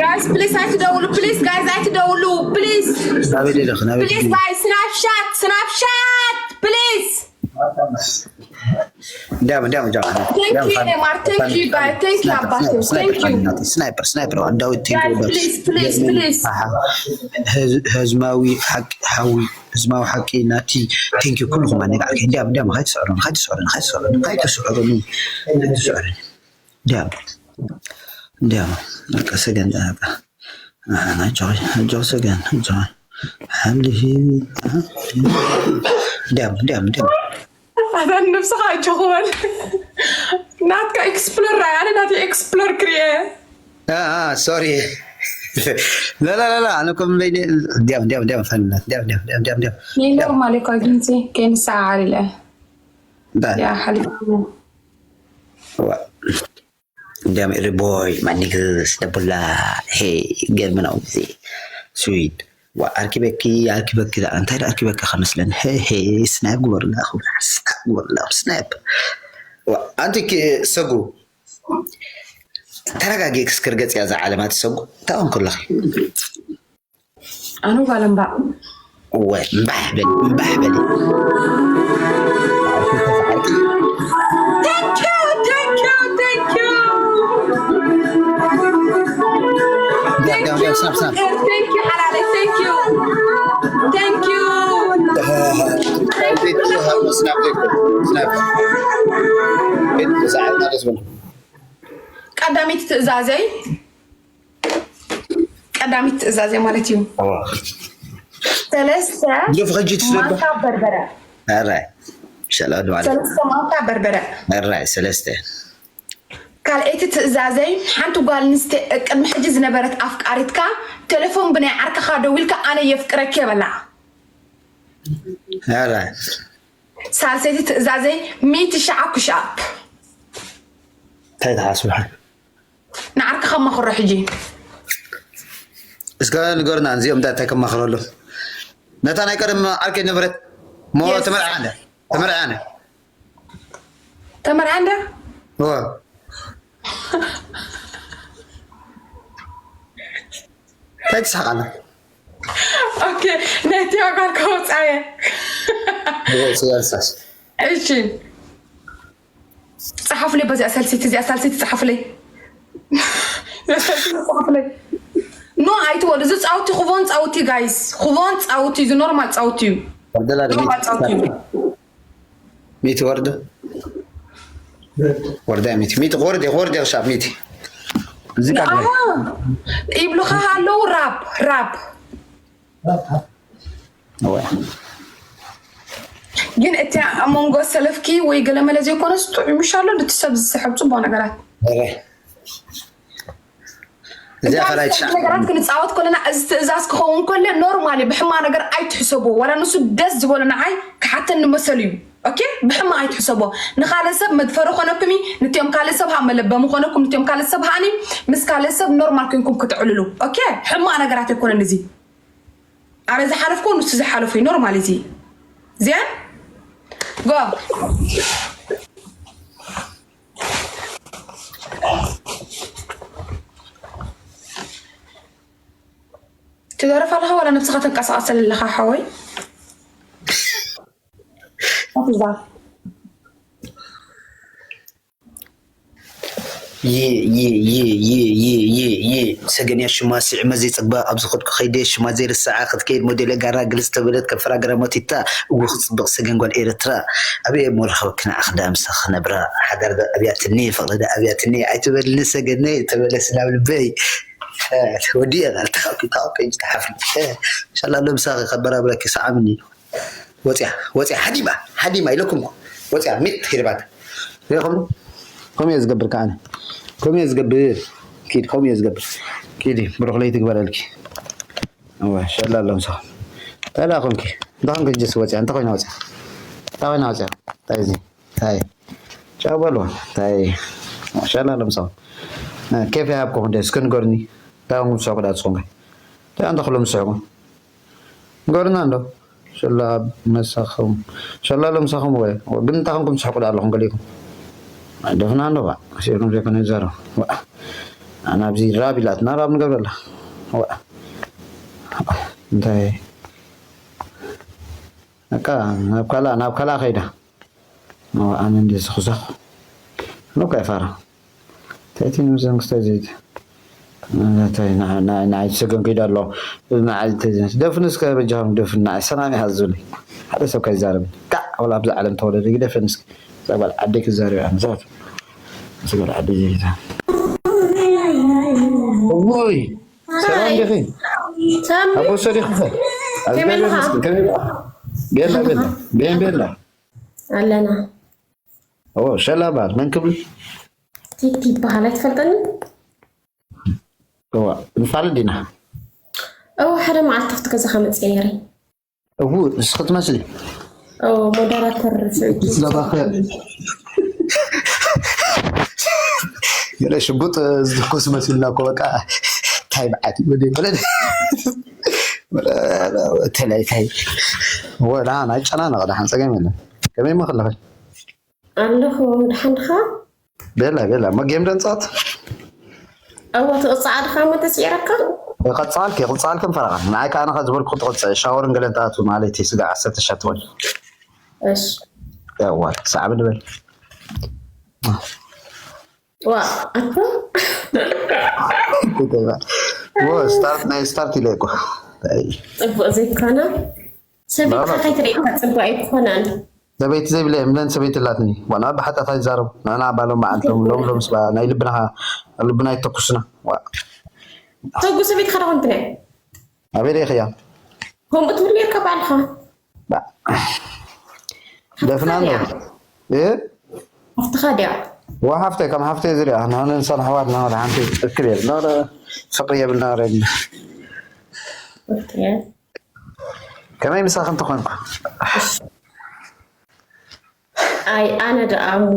guys please ኣይትደውሉ please guys ኣይትደውሉ please ናበይ ደለኽ ናበይ please guys Snapchat Snapchat please እንዲያም እንዲያም እንዲያም thank you Neymar thank you guys thank you አባቴ thank you sniper sniper ዳዊት thank you please please please ህዝማዊ ሓቂ ሓዊ ህዝማዊ ሓቂ ናቲ thank you ኩልኹም ኣነጋዕከ እንዲያም እንዲያም ካይትስዕሩኒ ካይትስዕሩኒ ካይትስዕሩኒ ካይትስዕሩኒ ካይትስዕሩኒ እንዲያም እንዲያም በቃ ሰገን በቃ ኣጆኺ ኣጆኺ ሰገን ኣጆኺ ሓምሊ ሂቢ እንዲያም እንዲያም እንዲያም ኣታ ንነብስኻ ኣጆኺ በል ናትካ explore ራይ ኣነ ናተይ explore ክሪኤ sorry لا لا لا لا انا كم بيني ديام ديام ديام فنان ديام ديام ديام ديام ديام ኖርማል እኮ ግንፂ ከይንሰዓር ኢለ ሓሊፍ እንዲያም ኤሪቦይ ማኒግስ ደቡላ ሄ ገርምናው ግዜ ስዊድ ኣርኪበኪ ኣርኪበኪ እንታይ ኣርኪበኪ ከመስለን ሄ ስናይብ ግበሩላ ስናይብ ግበሩላ ስናይብ ኣንቲ ሰጉ ተረጋጊ ክስክር ገጽ እያ እዛ ዓለም ኣትሰጉ እንታይ ኮንኩ ኣለኺ ኣነ ጓል እምባእ እወ እምባሕ በሊ እምባሕ በሊ ቀዳሚት ትእዛዘይ ቀዳሚት ትእዛዘይ ማለት እዩ ሰለስተ ማንካ በርበረ ሰለስተ ማንካ በርበረ ካልኣይቲ ትእዛዘይ ሓንቲ ጓል ንስተ ቅድሚ ሕጂ ዝነበረት ኣፍቃሪትካ ቴሌፎን ብናይ ዓርክኻ ደዊልካ ኣነ የፍቅረኪ የበላ ሳልሰይቲ ትእዛዘይ ሚእቲ ሸዓ ኩሻፕ እንታይ ትሓስቡ ንዓርኪ ከማኽሮ ሕጂ እስከ ንገሩና እዚኦም እንታይ እንታይ ከማኽረሎም ነታ ናይ ቀደም ዓርከይ ነበረት ሞ ተመርዓ እንደ ተመርዓ እንደ ተመርዓ እንደ እንታይ ትስሓቕ ኣላ ኦኬ ናይቲ ኣጓል ከወፃየ እሺ ጸሓፉለይ በዚኣ ሳልሰይቲ እዚኣ ሳልሰይቲ ጸሓፉለይ ጸሓፉለይ ኖ ኣይትበሉ እዚ ጻውቲ ክቦን ጻውቲ ጋይስ ክቦን ጻውቲ እዚ ኖርማል ጻውቲ እዩ ኖርማል ጻውቲ እዩ ሚቲ ወርደ ወርደ ሚቲ ሚቲ ወርደ ወርደ ሻብ ሚቲ እዚ ይብሉኻ ኣለዉ ራብ ራብ ግን እቲ ኣብ መንጎ ሰለፍኪ ወይ ገለመለ ዘይኮነስ ጥዑም ይሻሎ ነቲ ሰብ ዝስሕብ ፅቡቅ ነገራት እዚኣ ካልኣይ ነገራት ክንፃወት ከለና እዚ ትእዛዝ ክኸውን ከሎ ኖርማሊ ብሕማ ነገር ኣይትሕሰቡ ዋላ ንሱ ደስ ዝበሎ ንዓይ ክሓተኒ መሰሉ እዩ ኦኬ ብሕማ ኣይትሕሰቦ ንካለ ሰብ መድፈሪ ኮነኩም ነቲኦም ካለ ሰብ ሃ መለበሚ ኮነኩም ነቲኦም ካለ ሰብ ሃኒ ምስ ካለ ሰብ ኖርማል ኮንኩም ክትዕልሉ ኦኬ ሕማ ነገራት ኣይኮነን እዚ ኣነ ዝሓለፍኩ ንሱ ዝሓለፉ ኖርማል እዚ ዜን ጎ ትደርፍ ኣለኻ ዋላ ነብስኻ ተንቀሳቐሰል ኣለኻ ሓወይ ይ ይ ይ ይ ይ ይ ይ ሰገን እያ ሽማ ስዒመ ዘይጸግባ ኣብ ዝኸድኩ ከይደ ሽማ ዘይርስዓ ክትከይድ ሞዴለ ጋራ ግልጽ ተበለት ከፈራ ገራሞቲታ እዎ ክጽብቕ ሰገን ጓል ኤርትራ ኣበይ እሞ ረኸብክና ኣኽዳ ምሳኺ ነብራ ሓዳር ዶ ኣብያትኒ ፍቕሪ ዶ ኣብያትኒ ኣይትበልኒ ሰገነይ ተመለስ ናብ ልበይ ወዲ እየ ቃል ተኻኩ ተኻኩ እንጂ ተሓፍሪ ሻላ ሎ ምሳኺ ከበራብረኪ ሰዓምኒ ወፅያ ወፅያ ሓዲማ ሓዲማ ኢለኩም ወፅያ ሚጥ ሂርባት ሪኹም ከምኡ እየ ዝገብር ከዓነ ከምኡ እየ ዝገብር ኪድ ከምኡ እየ ዝገብር ኪዲ ብሩክ ለይቲ ግበረልኪ እወ ሸላ ኣሎ ምሳኹም እንታይ ደኣ ኮንኪ እንታይ ኮንኪ ጀስ ወፅያ እንታይ ኮይና ወፅያ እንታይ ኮይና ወፅያ እንታይ እዚ እንታይ ቻው በሉ እንታይ ሸላ ኣሎ ምሳኹም ኬፍ ይሃብኩም እንደ እስኪ ንገሩኒ እንታይ ኮንኩም ትስሕቁ ደኣ ትስኹም ከ እንታይ እንተ ኩሎም ዝስሕቁ ንገሩና እንዶ ሸላ መሳኹም ሸላ ለምሳኹም ወይ ግን እንታይ ኮንኩም ትስሕቁ ደኣ ኣለኹም ገሊኩም ደፍና እንዶ ባ ሲርኩም ዘይኮነ ይዛረቡ ኣነ ኣብዚ ራብ ኢላትና ራብ ንገብረላ እንታይ በቃ ናብ ካልኣ ናብ ካልኣ ከይዳ ኣነ እንዲ ዝኽዛኹ ኖካ ይፋራ ተእቲ ንምዘን ክስታይ ዘይት ንዓይ ሰገን ከይዳ ኣሎ ንዓይ ደፍን እስከ በጃኹም ደፍን ንዓይ ሰላም ይሃ ዝብለይ ሓደ ሰብ ከይዛረብ ካዕ ወላ ኣብዚ ዓለም ተወለደ ግደፈን እስኪ እዛ ጓል ዓደይ ክዛረብ እያ ንዛት እዛ ጓል ዓደይ ዘይታ ውይ ሰላም ዲኺ ኣቦ ሰዲኽኸ ኣዝጋቢ መስኪን ከመይ በላ ቤላ ቤላ ቤን ቤላ ኣለና ሸላ በሃል መን ክብል ቲቲ ይበሃል ኣይትፈልጠኒ ንፋልጥ ዲና እው ሓደ መዓልቲ ኣብቲ ገዛኻ መፅእ ነይረ እው ንስኺ ትመስሊ ሞደራተር ስዕቲ ስለባኸ ገለ ሽጉጥ ዝትኩስ መሲልና እኮ በቃ ታይ በዓት ይበደ ይበለ ተለይ ታይ ወላ ናይ ጨናነቕ ደሓን ጸገም የለን ከመይ ሞ ከለኺ ኣለኹ ደሓን ድኻ ቤላ ቤላ እሞ ጌም ደንጻት እወ ትቕጻዕ ድኻ እሞ ተስዒረካ ይቐጻልኪ ይቕጻልክን ፈረቓ ንዓይ ከኣ ንኻ ዝበልኩ ክትቕጽዕ ሻወርን ገለን ትኣትው ማለት እዩ ስጋዕ ዓሰርተ ሻት ትኾን እሺ ያዋ ሰዓብ ንበል ዋ ኣቶ ስታርት ናይ ስታርት ኢለ እኮ ፅቡቅ ዘይኮነ ሰበይትካ ከይትርእየካ ፅቡቅ ኣይትኾነን ሰበይቲ ዘይብለ ምለን ሰበይቲ ላትኒ ዋና ብሓጣት ኣይዛረቡ ናና ባሎም በዓልቶም ሎም ሎም ስባ ናይ ልብናኻ ልብና ይተኩስና ተጉ ሰበይትካ ዶ ኮንትነ ኣበይ ርኢኽያ ከምኡ ትብል ነርካ ባዕልኻ ደፍና ኣሎ ሓፍትኻ ድያ ዋ ሓፍተይ ከም ሓፍተይ ዝሪኣ ንሆነ ንሳን ኣሕዋትና ወደ ሓንቲ እክብ የብልና ወደ ፍቅሪ የብልና ወደ የብልና ከመይ ምሳኺ እንተኾንኩ ኣይ ኣነ ደኣ እሞ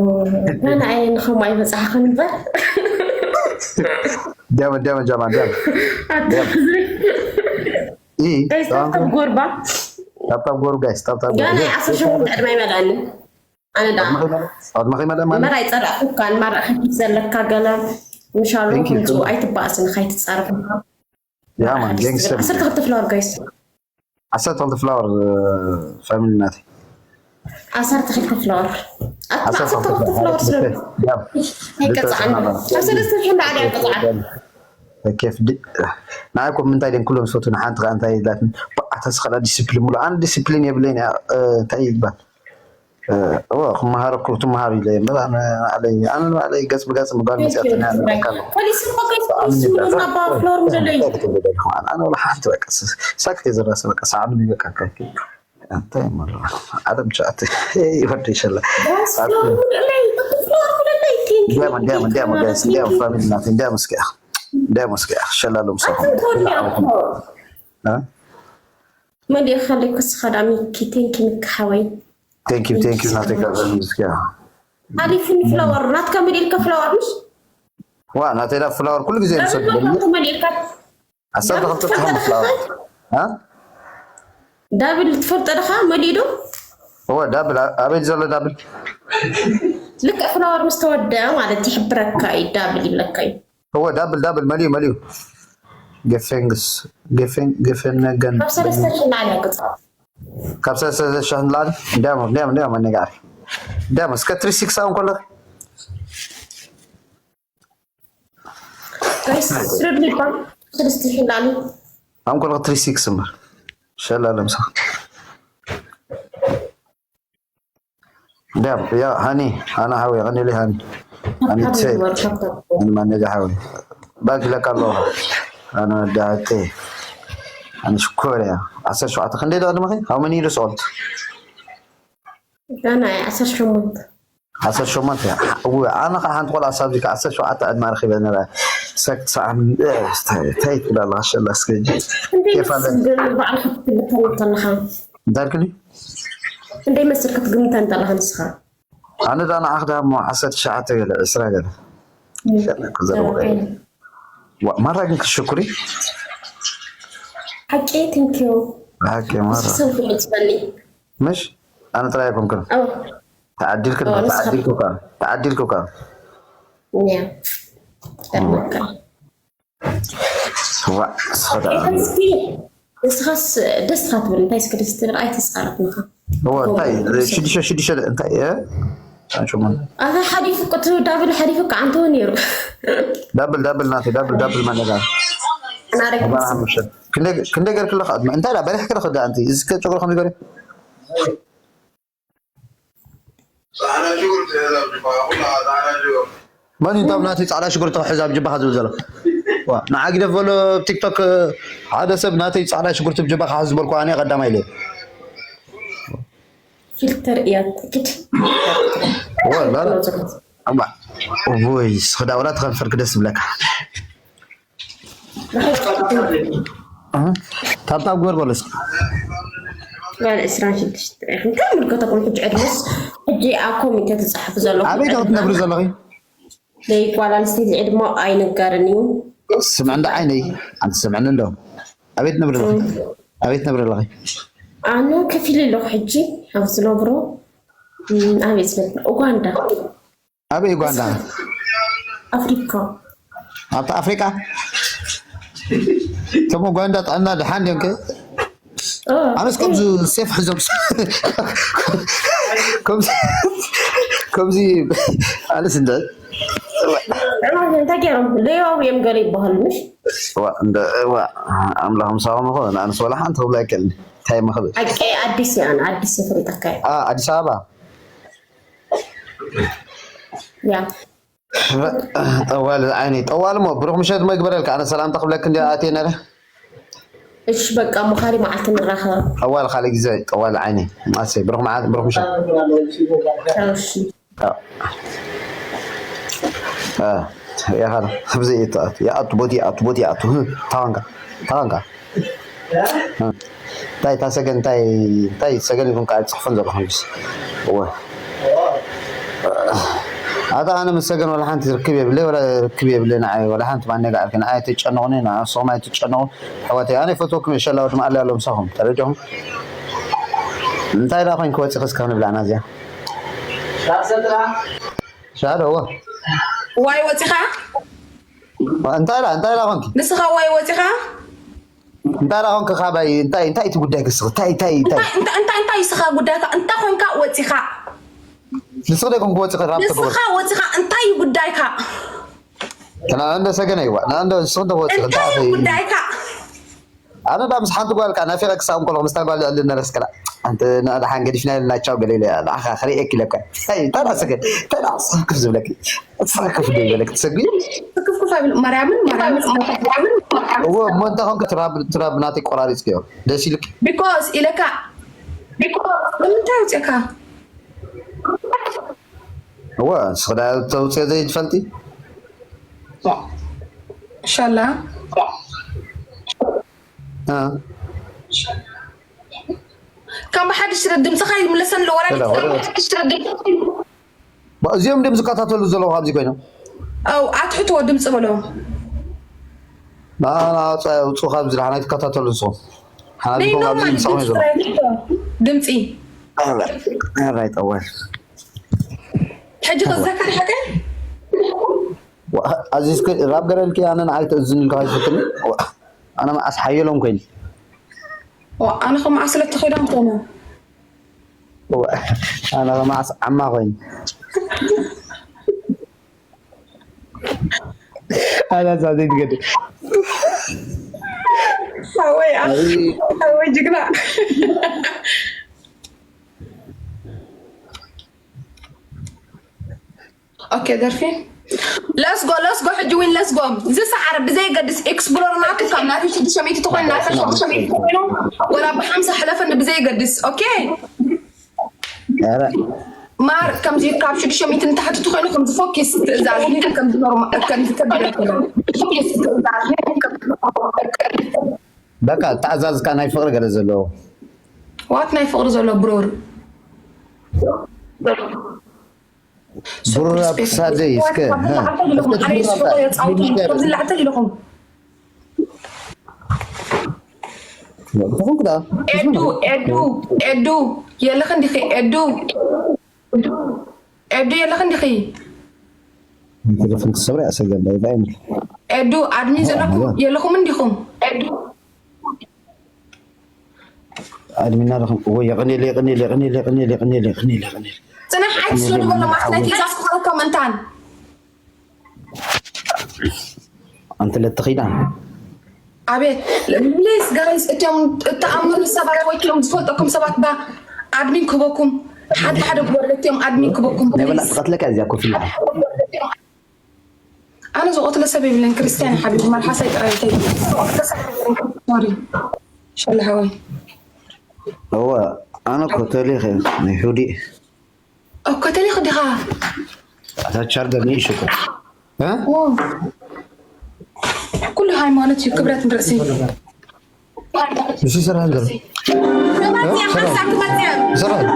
ናና ኣየ ንኸምኡ ኣይበፃሕኽን እምበር ዲያመ ዲያመ ጃማ ዲያመ ታብታብ ጎርባ ታብታብ ጎሩ ጋይስ ታብታብ ጎሩ ጋና ዓሰርተ ሸሞንተ ዕድመ ይመልኣኒ ኣነ ደኣ ኣድመኺ መለ ማለት መራ ይፀላእኩካ ንማራ ከፊት ዘለካ ገለ ምሻሎ ክንፅኡ ኣይትባእስን ካይትፃረፍ ያማ ጋንግስተር ዓሰርተ ክልተ ፍላወር ጋይስ ዓሰርተ ክልተ ፍላወር ፋሚሊ ናተይ ዓሰርተ ክልተ ፍላወር ኣታ ዓሰርተ ክልተ ፍላወር ስለ ኣይቀፅዓኒ ካብ ሰለስተ ሽሕን ላዕሊ ኣይቀፅዓን ኬፍ ንዓይ ኮ ምንታይ ደን ኩሎም ዝፈትው ንሓንቲ ከዓ እንታይ ኢላትኒ ብዓታ ስኸላ ዲስፕሊን ሙሉ ኣነ ዲስፕሊን የብለይን እያ እንታይ ይባል እወ ክመሃረኩ ትመሃሩ ኢለ እምበር ኣነ ባዕለይ ኣነ ባዕለይ ገፅ ብገፅ ምባል መፅያትና ንበካ ኣለኹ ፖሊስ እኮ ከይትስምሉና ባፍሎር ምደለይ ኣነ ወላ ሓንቲ በቃ ሳክት የዘራሰ በቃ ሰዓምኒ በቃ እንታይ እሞ ኣለዋ ዓለም ቻት ይወደይ ሸላ ዳማ ዳማ ዳማ ጋይስ ዳማ ፋሚሊ ናት ዳማ እስኪ ዳማ እስኪ ሸላሎም ሰኹም መሊእኻ ኣለይ ክስኻ ዳ ሚኪ ቴንኪ ሚኪ ሓወይ ቴንኪ ቴንኪ ናተይ ካብ እስኪ ሓሊፉኒ ፍላወር ናትካ መሊእልካ ፍላወር ምሽ ዋ ናተይ ዳ ፍላወር ኩሉ ግዜ ዝሰድ መሊእልካ ዓሰርተ ክልተ ትሓም ፍላወር ዳብል ትፈልጦ ድኻ መሊኡ ዶ እወ ዳብል ኣበይ ዘሎ ዳብል ልክዕ ፍላወር ምስ ተወደአ ማለት ይሕብረካ እዩ ዳብል ይብለካ እዩ እወ ዳብል ዳብል መሊኡ መሊኡ ገፌንግስ ገፌን ገፌን ነገን ካብ ሰለስተ ሺህ ንላዕሊ ቅፃ ካብ ሰለስተ ሺህ ንላዕሊ እንዲያም እንዲያም እንዲያም ኣነጋሪ እንዲያም እስከ ትሪ ሲክስ ኣሁን ከለኺ ጋይስ ስረድ ሊባ ሰለስተ ሽላሉ ኣም ኮልክ ትሪ ሲክስ እምበር ሸላ ለምሳ ዳም ያ ሃኒ ኣና ሓዊ ቀኒሉ ሃኒ ሃኒ ትሰይ ማነጃ ሓዊ ባግ ለካ ኣለዋ ኣነ ወዳሃቴ ኣነ ሽኮር እያ ዓሰርተ ሸውዓተ ክንደይ ዶ ዕድመኺ how many years old ጋና ዓሰርተ ሸሞንተ ዓሰርተ ሸሞንተ እወ ኣነ ከዓ ሓንቲ ቆልዓ ሳብዚ ከዓ ዓሰርተ ሸውዓተ ዕድማ ረኺበ ነረ ሰክት ሰዓን እንታይ ትብል ኣለካ ሸላ እስከ ኬፍ ኣለኒ ባዕልካ ክትግምተን ከለካ እንታይ ኢልክኒ እንደይ መስል ክትግምተን ከለካ ንስኻ ኣነ ዳ ንዓኽ ዳ እሞ ዓሰርተ ትሽዓተ ገለ ዕስራ ገለ ክዘረቡ ማራ ግን ክትሽኩሪ ሓቂ ቴንኪዩ ሓቂ ማራ ሰው ክመፅበኒ ምሽ ኣነ ጥራይ ኣይኮንክን ተዓዲልክን ተዓዲልኩካ ተዓዲልኩካ ንስኻስ ደስ ትብል እንታይ ስክደስ ትብል ኣይተስኻረትንኻ እንታይ ሽዱሽተ ሽዱሽተ እንታይ ኣታ ሓዲፉ ቁቱ ዳብል ሓዲፉ ከዓ እንተው ነይሩ ዳብል ዳብል ናተ ዳብል ዳብል ማለዳ ክንደይ ገርክለካ እንታይ በሪሕ ክረኽዳ ኣንቲ እዚ ጨጉሪ ከም ይገርም መን እዩ እንታብ ናተይ ፃዕዳ ሽጉርቲ ክሕዝ ኣብ ጅባኻ ዝብል ዘሎ ንዓ ግደፍ በሎ ቲክቶክ ሓደ ሰብ ናተይ ፃዕዳ ሽጉርቲ ብ ጅባኻ ዝበልኩ ኣነ ቀዳማይ ኢለ ፊልተር እያ ግድ ወይ ስኽዳ ወላ ተኸንፈርክ ደስ ዝብለካ ታብታብ ግበር በሎ እስኪ ጓል ዕስራን ሽዱሽተ ኢኹም ከም ምልከተኩም ሕጂ ዕድመስ ሕጂ ኣብ ኮሚቴ ትፅሓፉ ዘለኹም ኣበይ ዶ ክትነብሪ ዘለኺ ደይ ጓል ኣንስተይቲ ዕድሞ ኣይንገርን እዩ ስምዕ እንዳ ዓይነይ ኣንቲ ስምዕኒ እንዶ ኣበይ ትነብሪ ኣለኺ ኣበይ ትነብሪ ኣለኺ ኣነ ከፊል ኣለኹ ሕጂ ኣብ ዝነብሮ ኣበይ ዝነብር ኡጋንዳ ኣበይ ኡጋንዳ ኣፍሪካ ኣብቲ ኣፍሪቃ እቶም ኡጋንዳ ጥዕና ድሓን ድዮም ከ ኣነስ ከምዚ ሴፍ ሕዞም ከምዚ ኣነስ እንደ እንታይ ገይሮም ለይዋው እዮም ገለ ይበሃሉ ምሽ ኣምላኽ ምሳኹም ይኹን ኣነስ ወላ ሓንቲ ክብላ ኣይክእልን እንታይ መኽብል ኣዲስ እያ ኣዲስ ይፈልጠካ ኣዲስ ኣበባ ያ ጠዋል ዓይነይ ጠዋል ሞ ብሩክ ምሸት ሞ ይግበረልካ ኣነ ሰላምታ ክብለክ እንዲ ኣትየ ነረ እሺ በቃ ሞ ካሊ መዓልቲ ንራኸብ ጠዋል ካሊ ግዜ ጠዋል ዓይነይ ማሰ ብሩክ መዓልቲ ብሩክ ምሸት እሺ ያኻል ብዘይ ይኣቱ ቦቲ ይኣቱ ቦቲ ይኣቱ ታዋንካ ታዋንካ እንታይ እታ ሰገን እንታይ እንታይ ሰገን ኢልኩም ከዓ ፅሕፈን ዘለኹም ስ እወ ኣታ ኣነ ምስ ሰገን ወላ ሓንቲ ርክብ የብለይ ወላ ርክብ የብለይ ንዓይ ወላ ሓንቲ ማን ነጋ ዓርኪ ንዓይ ኣይትጨነቑኒ ንስኹም ኣይትጨነቑ ኣሕዋተይ ኣነ ይፈትወኩም እየ ሸላ ወድማ ኣለ ኣሎ ምሳኹም ተረዲኹም እንታይ ደኣ ኮይንኪ ወፂኺ እስከ ክንብላ ናዚያ ሻዶ እወ ዋይ ወፂኻ እንታይ ደኣ እንታይ ደኣ ኮንኪ ንስኻ ዋይ ወፂኻ እንታይ ደኣ ኮንኪ ካባይ እንታይ እንታይ እቲ ጉዳይ ክስኽ እንታይ እንታይ እንታይ እንታይ እንታይ እንታይ ስኻ ጉዳይካ እንታይ ኮንካ ወፂኻ ንስኽ ደይ ኮንኪ ወፂኺ ራብ ተገበሩ ንስኻ ወፂኻ እንታይ እዩ ጉዳይካ ከና እንደ ሰገነ ይዋ ና እንደ ንስኽ እንደ ወፂኺ እንታይ እዩ ጉዳይካ ኣነ ዳ ምስ ሓንቲ ጓል ቃ ናፊቐ ክሳብ እንኮሎ ምስታ ጓል ልዕሊ ነረስከላ ኣንተ ንዕዳ ሓንገዲፍና ኢልና ቻው ገለ ኢለ ንዓኻ ክርእየክ ኢለካ እንታይ እንታይ ዳ ሰገን እንታይ ዳ ስኽፍ ዝብለኪ ስኽፍ ዶ ይበለክ ትሰጉ ክፍኩፍ ኣይብል ማርያምን ማርያምን ማርያምን እዎ እሞ እንታይ ኮንክ ትራብ ትራብ ናተይ ቆራሪፅክዮ ደስ ኢልክ ቢኮዝ ኢለካ ንምንታይ ኣውፅእካ እወ ንስኺ ዳ ተውፅኦ ዘይትፈልጢ ሻላ ካብ ብሓድሽ ስለ ድምፅኻ ይምለሰን ኣለዎ እዚኦም ድም ዝከታተሉ ዘለዉ ኣብዚ ኮይኖም ኣው ኣትሕትዎ ድምፂ በሎ ውፁ ካብዚ ድሓን ኣይትከታተሉ ንስኹም ሓናዲኩም ኣብዚ ምሳኹም ዘለዉ ድምፂ ራይ ጠዋል ሕጂ ከዛካ ሓቀ ኣዚዝኪ ራብ ገረልኪ ኣነ ንዓይ ትእዝን ኢልካ ይፈትኒ ኣነ መዓስ ሓየሎም ኮይኒ ኣነ ከ መዓስ ስለ ተኸይዶም ኮነ ኣነ ከ መዓስ ዓማ ኮይኒ ኣላዛ ዘይትገድል። ሓወይ ኣኽ፣ ሓወይ ጅግና። ኦኬ ደርፊ። ለስጎ ለስጎ ሕጂ ዊን ለስጎ። ዝሰዓረ ብዘይገድስ ኤክስፕሎር ናቱ ካብ ናቱ ሽዱሽተ ሚእቲ ተኾይኑ ናቱ ሽዱሽተ ሚእቲ ተኾይኑ ወላ ብሓምሳ ሕለፈኒ ብዘይገድስ። ኦኬ ኧረ ማር ከምዚ ካብ ሽዱሽተ ሚእቲ ንታሕቲ ተኾይኑ ከምዚ ፎኪስ ትእዛዝ ሂድ ከምዚ ኖርማል ከምዚ ከቢድ ኣይኮነን። ፎኪስ ትእዛዝ ሂድ ከምዚ ኖርማል ከምዚ ከቢድ ኣይኮነን። በቃ ተኣዛዝካ ናይ ፍቕሪ ገለ ዘለዎ ዋት ናይ ፍቕሪ ዘሎ ብሮር ብሩር ኣብ ክሳደይ እስከ ካብዚ ላዕተል ኢለኹም ተኾንኩ ዳ ኤዱ ኤዱ ኤዱ የለኽን ዲኺ ኤዱ ኤዱ የለኽን ዲኺ ቴሌፎን ክሰብረ ያሰገለ ይባይም ኤዱ ኣድሚን ዘለኹም የለኹምን ዲኹም ኤዱ ኣድሚና ለኹም ወይ የቕኔል የቕኔል የቕኔል የቕኔል የቕኔል የቕኔል የቕኔል ጽናሕ ሓንቲ ስለ ዝበሎ ማለት ናይ ትእዛዝ ክኾነካ ምእንታን ኣንተ ለትኺዳ ኣቤት ፕሊስ ጋይስ እቶም እተኣምኑ ሰባት ወይ እቶም ዝፈልጠኩም ሰባት ባ ኣድሚን ክህበኩም ሓደ ሓደ ግበሩ እቶም ኣድሚን ክህበኩም ናይ በላ ፕሊስ ትቐትለካ እዚኣ ኮፊ ኣነ ዝቐትለ ሰብ የብለን ክርስትያን ሓቢብ መልሓሳይ ጥራይ እንታይ ሶሪ ሸላ ሓወይ እወ ኣነ ኮተሊ ናይ ሑዲ ኣብ ከተሊክ ዲኻ ኣታ ቻርጀር ንእሽኮ ኩሉ ሃይማኖት እዩ ክብረት ንርእሲ እሱ ይሰራል ዘሎ ይሰራል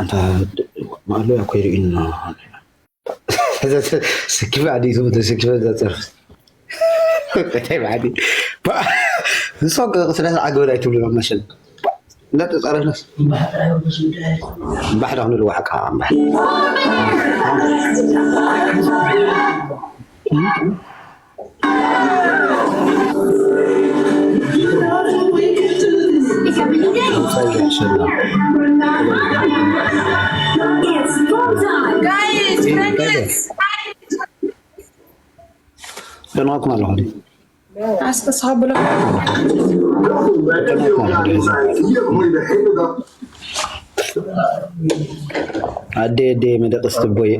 ኣንታ ማእሎ ያኮ ይርእዩና ስኪፍ ኣዲቱ ተሰኪፈ ዘፀርፍ እንታይ ባዕዲ ንሶም ስለ ዓገበ ኣይትብሉ ማሸን እንዳተፀረፍናስ እምባሕ ዳ ክንብል ዋሕቃ እምባሕ ፈንዋኩም ኣለኹ ኣስተስኻብሎ ኣደ ኣደ መደቅስ ትቦየ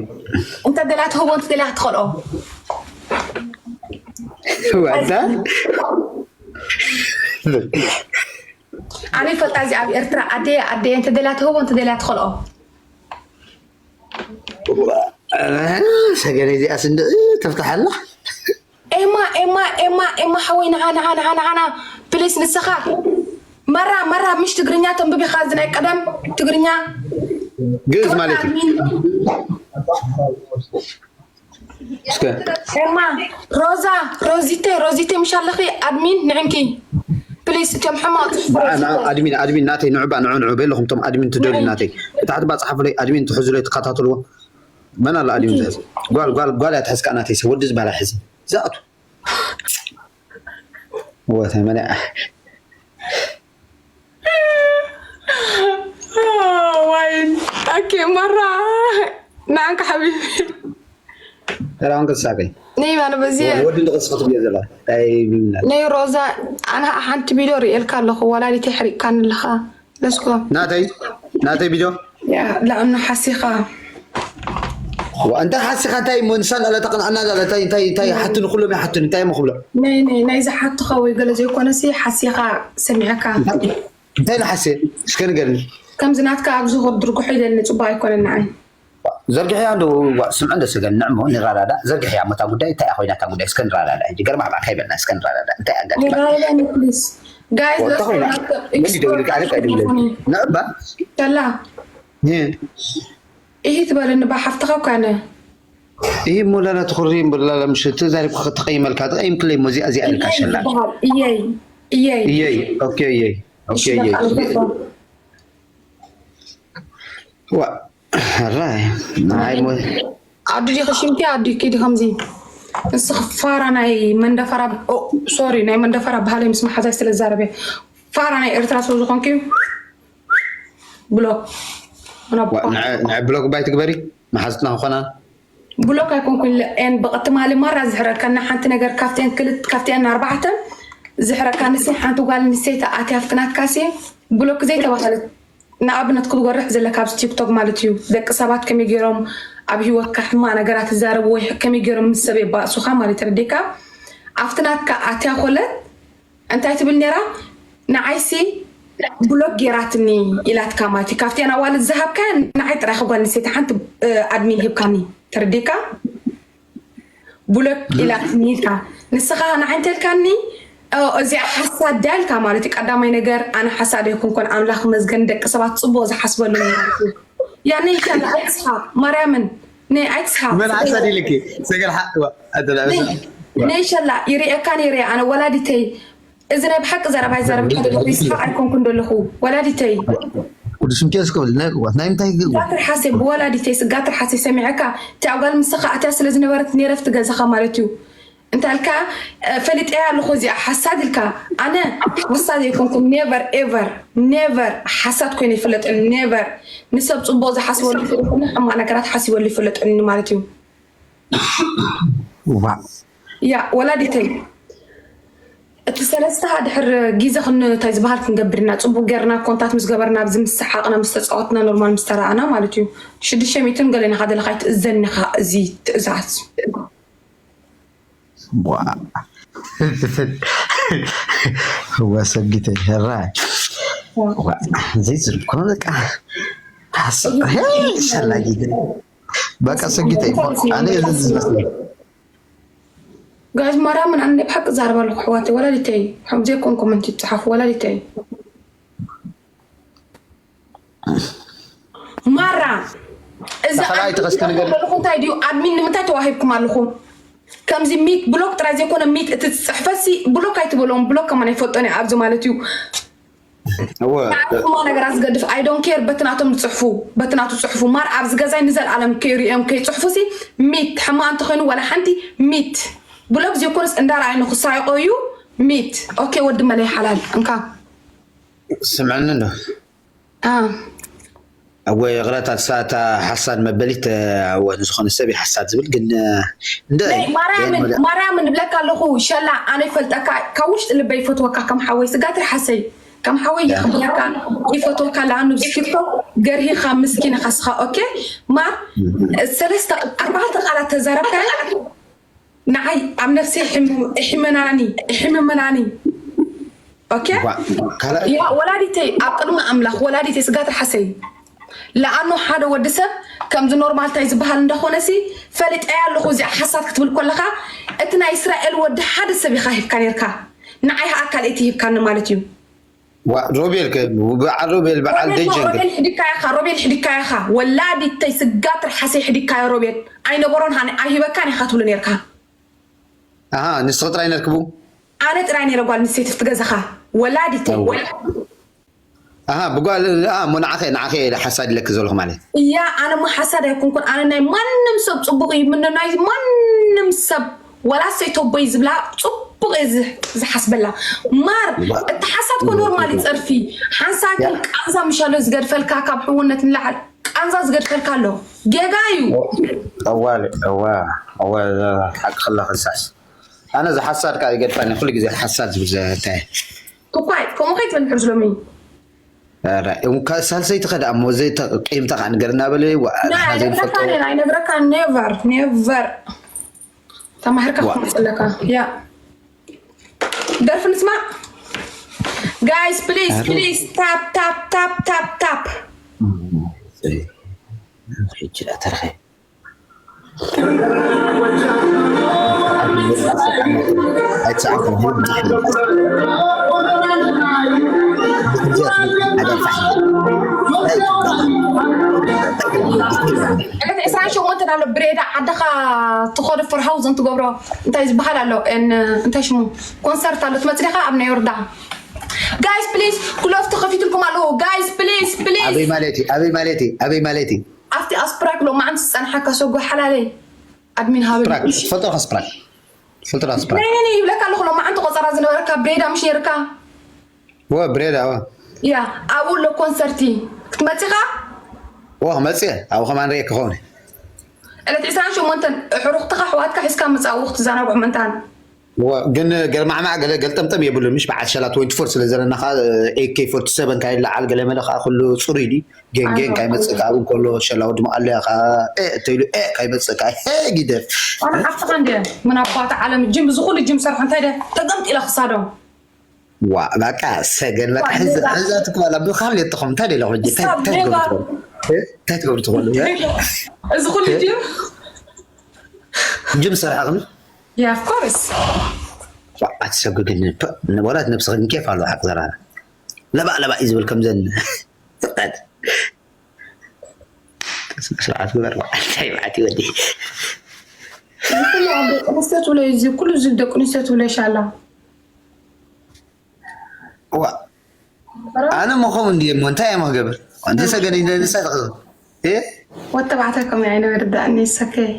እንተ ደላ ትህቦ እንተ ደላ ክትኸልኦ ዋዛ ኣነ ይፈልጣ እዚ ኣብ ኤርትራ ኣደ ኣደ እንተ ደላ ትህቦ እንተ ደላ ትኸልኦ ሰገነ እዚኣ ስንድቕ ተፍትሓላ ኤማ ኤማ ኤማ ኤማ ሓወይ ንዓ ንዓ ንዓ ንዓና ፕሊስ ንስኻ መራ መራ ምሽ ትግርኛ ተንብብ ኢኻ እዚ ናይ ቀደም ትግርኛ ግእዝ ማለት እዩ እስከ ኤማ ሮዛ ሮዚቴ ሮዚቴ ምሽ ኣለኺ ኣድሚን ንዕንኪ ፕሊስ እቶም ሕማቕ ኣድሚን ኣድሚን ናተይ ንዑባ ንዑ ንዑ በለኹም እቶም ኣድሚን ትደልዩ ናተይ እታሕቲ ባፅሓፉለይ ኣድሚን ትሕዙለይ ትከታተልዎ መን ኣሎ ኣድሚን ዝሕዝ ጓል ጓል ጓል እያ ትሕዝ ከዓ ናተይ ሰብ ወዲ ዝበሃል ኣይሕዝን ዝኣቱ ወተ መን ዋይን ኣኬ መራ ንዓንካ ሓቢቢ ሰላም ቅሳቀኝ ነይ ባነ በዚ ወዲ ንቅስ ክትብዮ ዘላ እንታይ ይብልና ነይ ሮዛ ኣነ ሓንቲ ቪድዮ ርእየልካ ኣለኹ ወላዲተይ ሕሪቕካኒ ኣለኻ ለስኮ ናተይ ናተይ ቪድዮ ላዕምና ሓሲኻ እንተ ሓሲኻ እንታይ እሞ ንሳን ኣላ ተቕንዐና ዛላ እንታይ እንታይ እንታይ ሓትኒ ኩሎም ይሓትኒ እንታይ እሞ ክብሎ ናይ ናይ ናይ ዝሓትኻ ወይ ገለ ዘይኮነሲ ሓሲኻ ሰሚዐካ እንታይ ንሓስየ እስከ ንገርኒ ከምዚ ናትካ ኣብዚ ክድርጉሑ ኢለኒ ፅቡቅ ኣይኮነን ንዓይ ዘርግሕያ እንዶ ስምዐ እንደ ሰገን ንዕሞ ንራዳዳ ዘርግሕያ ሞታ ጉዳይ እንታይ ኮይና እታ ጉዳይ እስከ ንራዳዳ ሕጂ ገርማ ባዕካ ይበልና እስከ ንራዳዳ እንታይ ኣጋጢማ ንራዳኒ ፕሊስ ጋይስ ወጣ ኮይና መን ይደውል ቃል ቀድም ንዕባ ከላ ይህ ትበለኒ ባ ሓፍትኻ እኳ ነ ይህ ሞላላ ትኹሪ ሞላላ ምሽ ተዛሪብ ከተቀይመልካ ተቀይምክለይ ሞ እዚኣ እዚኣ ኢልካ ሸላ ይበሃል። እየይ እየይ እየይ ኦኬ እየይ ኦኬ እየይ ዋ ራይ ናይ ሞ ኣዱ ዲኺ ሽምቲ ኣዱ ኪዲ ከምዚ ንስኺ ፋራ ናይ መንደፈራ ሶሪ ናይ መንደፈራ ባህለይ ምስ መሓዛይ ስለ ዝዛረበ ፋራ ናይ ኤርትራ ስለ ዝኾንኪ ብሎክ ንዕ ብሎክ ባይ ትግበሪ መሓዝትና ክኾና ብሎክ ኣይኮንኩን ን ብቕትማሊ ማራ ዝሕረካና ሓንቲ ነገር ካብተን ክልት ካብተን ኣርባዕተን ዝሕረካ ንሲ ሓንቲ ጓል ንሰይቲ ኣትያ ፍትናካሲ ብሎክ ዘይተባህለት ንኣብነት ክትጎርሕ ዘለካ ኣብዚ ቲክቶክ ማለት እዩ ደቂ ሰባት ከመይ ገይሮም ኣብ ህይወትካ ሕማ ነገራት ይዛረቡ ወይ ከመይ ገይሮም ምስ ሰብ የባእሱካ ማለት ተረዲካ ኣብቲ ናትካ ኣትያ ኮለት እንታይ ትብል ነራ ንዓይሲ ብሎክ ጌራትኒ ኢላትካ ማለት እዩ ካብቲ ኣዋልድ ዝሃብካ ንዓይ ጥራይ ጓል ንሴቲ ሓንቲ ኣድሚን ሂብካኒ ተረዲካ ብሎክ ኢላትኒ ኢልካ ንስኻ ንዓይ እንተልካኒ እዚኣ ሓሳድ ድያ ኢልካ ማለት እዩ ቀዳማይ ነገር ኣነ ሓሳድ ኣይኮንኩን ኣምላኽ መስገን ደቂ ሰባት ፅቡቅ ዝሓስበሉ ያነ ይሻላ ኣይትስሓቅ ማርያምን ነይ ኣይትስሓቅ መን ሓሳድ ኢልኪ ሰገል ሓ ነይ ሸላ ይርእየካ ነይረ ኣነ ወላዲተይ እዚ ናይ ብሓቂ ዘረባ ይዛረብ ዘለኹ ይስሓቕ ኣይኮንኩን ዘለኹ ወላዲተይ ቅዱስ ሚካኤል ስከብል ናይ ቅዋት ናይ ምንታይ ግርዋ ጋትር ሓሴ ብወላዲተይ ስጋትር ሓሴ ሰሚዐካ እቲ ኣብ ጓል ምሳኻ ኣትያ ስለ ዝነበረት ነረፍቲ ገዛኻ ማለት እዩ እንታልካ ፈሊጠያ ኣለኹ እዚኣ ሓሳድ ኢልካ ኣነ ሓሳድ ኣይኮንኩን never ever never ሓሳድ ኮይነ ይፍለጠኒ never ንሰብ ፅቡቅ ዝሓስበሉ ይፍለጥኒ ሕማ ነገራት ሓሲበሉ ይፍለጠኒ ማለት እዩ ዋ ያ ወላዲተይ እቲ ሰለስተ ድሕር ግዜ ክንታይ ዝበሃል ክንገብር ኢና ፅቡቅ ገርና ኮንታት ምስ ገበርና ኣብዚ ምስ ሰሓቅና ምስ ተፃወትና ኖርማል ምስ ተረኣና ማለት እዩ ሽዱሽተ ሚእትን ገለ ናካ ዘለካ ኣይትእዘኒ ኢካ እዚ ትእዛዝ ዋ ወሰጊተይ ራ ዘይዝልኮ በቃ ሰላጊ በቃ ሰጊተይ ኣነ ዝመስለኝ ጋይዝ ማርያምን ኣነ ናይ ብሓቂ ዛረባ ኣለኹ ኣሕዋተይ ወላዲተይ ከም ዘይኮን ኮመንት ይፅሓፉ ወላዲተይ ማራ እዚ ተኸላይ ተኸስተ ነገር ኣለኹ እንታይ ድዩ ኣድሚን ንምንታይ ተዋሂብኩም ኣለኹም ከምዚ ሚት ብሎክ ጥራይ ዘይኮነ ሚት እቲ ዝፅሕፈሲ ብሎክ ኣይትበሎም ብሎክ ከማን ኣይፈልጦን እየ ኣብዚ ማለት እዩ እወ ንዓኹማ ነገራት ዝገድፍ I don't care በቲ ናቶም ዝፅሕፉ በቲ ናቱ ፅሕፉ ማር ኣብዚ ገዛይ ንዘለኣለም ከይሪኦም ከይፅሕፉ ሲ ሚት ሕማቅ እንተኮይኑ ዋላ ሓንቲ ሚት ብሎክ ዘይኮነስ እንዳረኣዩ ንክሳይቆ እዩ ሚት okay ወዲ መለይ ሓላል እንካ ስምዕኒ እንዶ አ እወ ይቕረታ እሳ እታ ሓሳድ መበሊት እወ ንዝኾነ ሰብ እዩ ሓሳድ ዝብል ግን እንደ ማርያምን ማርያምን እብለካ ኣለኹ ሸላ ኣነ ይፈልጠካ ካብ ውሽጢ ልበይ ይፈትወካ ከም ሓወይ ስጋትር ሓሰይ ከም ሓወይ ይኽብረካ ይፈትወካ ለኣኑ ብስኪርቶ ገርሂኻ ምስኪን ኢኻ ስኻ ኦኬ ማር ሰለስተ ኣርባዕተ ቃላት ተዛረብካ ንዓይ ኣብ ነፍሰይ እሕምመናኒ እሕምመናኒ ኦኬ ካልኣይ ያ ወላዲተይ ኣብ ቅድሚ ኣምላኽ ወላዲተይ ስጋትር ሓሰይ ለኣኑ ሓደ ወዲ ሰብ ከምዚ ኖርማል ታይ ዝበሃል እንዳኾነ ሲ ፈሊጠያ ኣለኹ እዚኣ ሓሳድ ክትብል ከለኻ እቲ ናይ እስራኤል ወዲ ሓደ ሰብ ኢኻ ሂብካ ነርካ ንዓይ ኸዓ ካልኣይቲ ሂብካኒ ማለት እዩ ዋ ሮቤል ከ በዓል ሮቤል በዓል ደጀን ከ ሮቤል ሕዲካያ ኢኻ ሮቤል ሕዲካያ ኢኻ ወላዲተይ ስጋትር ሓሰይ ሕዲካዮ ሮቤል ኣይነበሮን ሃኒ ኣይሂበካን ኢኻ ትብሉ ነርካ ኣሃ ንስኺ ጥራይ ነርክቡ ኣነ ጥራይ ነረ ጓል ኣንስተይቲ ትገዛኻ ወላዲተይ ኣሃ ብጓል ኣሞ ንዓኸ ንዓኸ ኢለ ሓሳድ ኢለኪ ዘለኹ ማለት እያ ኣነ ሞ ሓሳድ ኣይኮንኩን ኣነ ናይ ማንም ሰብ ፅቡቅ እዩ ምነ ናይ ማንም ሰብ ወላ ሰይተቦይ ዝብላ ፅቡቅ እየ ዝሓስበላ ማር እቲ ሓሳድ ኮ ኖርማል ይፀርፊ ሓንሳ ግን ቃንዛ ምሻሎ ዝገድፈልካ ካብ ሕውነት ንላዓል ቃንዛ ዝገድፈልካ ኣሎ ጌጋ እዩ እዋ እዋ እዋ ሓቂ ከላ ክሳስ ኣነ ዝሓሳድካ ይገድፋኒ ኩሉ ግዜ ሓሳድ ዝብል እንታይ እኳይ ከምኡ ከይትብል ድሕር ዝሎሚ ሳልሰይቲ ከ ደኣ እሞ ዘይቂምታ ከዓ ንገር እናበለ ዘይፈልጦ ኣይነግረካ never never ተማህርካ ክመፅለካ ያ ደርፊ ንስማዕ guys please please tap tap tap tap tap ሕጂ ተረኸ ዕለት ዕስራን ሸሞንተ ኣሎ ብሬዳ ዓድኻ ትኸዶ ፈርሃውዘን ትገብሮ እንታይ ዝበሃል ኣሎ? ን እንታይ ሽሙ ኮንሰርት ኣሎ ትመጽእ ዲኻ ኣብ ናይ ወርዳ? ጋይስ ፕሊዝ ክሎፍ ተኸፊትልኩም ኣለዎ። ጋይስ ፕሊዝ ፕሊዝ ኣበይ ማለት እዩ ኣበይ ማለት እዩ ኣበይ ማለት እዩ ኣብቲ ኣስፕራክ ሎማዓንቲ ዝጸንሓካ ሰጎ ሓላለይ ኣድሚን ሃበል ስፕራክ ትፈልጦ ኸ ስፕራክ ትፈልጦ ዶ ስፕራክ ነይኒ ይብለካ ኣለኹ ሎማዓንቲ ቆጸራ ዝነበረካ ብሬዳ ምሽ ነይርካ ወ ብሬዳ ወ ያ ኣብኡ ኣሎ ኮንሰርት ክትመጽኻ ወ መጽየ ኣብኡ ከማን ርየ ክኸውን ዕለት ዕስራን ሸሞንተን ሕሩኽትኻ ኣሕዋትካ ሒዝካ ምጻእ ኣብኡ ክትዘናግዑ ምእንታን ወ ግን ገርማዕማዕ ገለ ገልጠምጠም የብሉን ምሽ በዓል ሸላ ትወንቲ ፎር ስለ ዘለና ከኣ ኤ ኬ ፎርቲ ሰቨን ካይ ለዓል ገለ መለ ከኣ ኩሉ ጽሩይ ድዩ ጌንጌን ካይመጽእ ከኣ እውን ከሎ ሸላ ወዲ መቐለያ ከኣ ኤ እተኢሉ ኤ ካይመጽእ ከኣ ሄ ጊደፍ ኣነ ሓፍትኻ እንደ ምን ኣባታ ዓለም ጅም እዚ ኩሉ ጅም ሰርሖ እንታይ ደ ተገምጢለ ክሳዶም ዋ በቃ ሰገን በቃ ሕዛ ሕዛ ትኳላ ብኻል የጥኹም እንታይ ደለ ሕጂ እንታይ እንታይ ትገብሩ ትኾኑ እንታይ ትገብሩ ትኾኑ እዚ ኩሉ ጅም ጅም ሰራሕኽን Yeah, of course. ኣትሰጉግን ወላት ነብስኽን ኬፍ ኣሎ ሓቅ ዘራና ለባእ ለባእ እዩ ዝብል ከምዘን ስርዓት ግበር እንታይ በዓቲ ወዲ ኩሉ ኣብ ደቂ ኣንስትዮ ትብሎ እዩ፣ እዚ ኩሉ እዚ ደቂ ኣንስትዮ ትብሎ ይሻላ። ዋ ኣነ መኸም እንዲ እሞ እንታይ እሞ ገብር እንተ ሰገን እንደ ንሳ ተኸ እ ወተባዕታይ ከምኡ ኣይነበርዳእኒ ሰከይ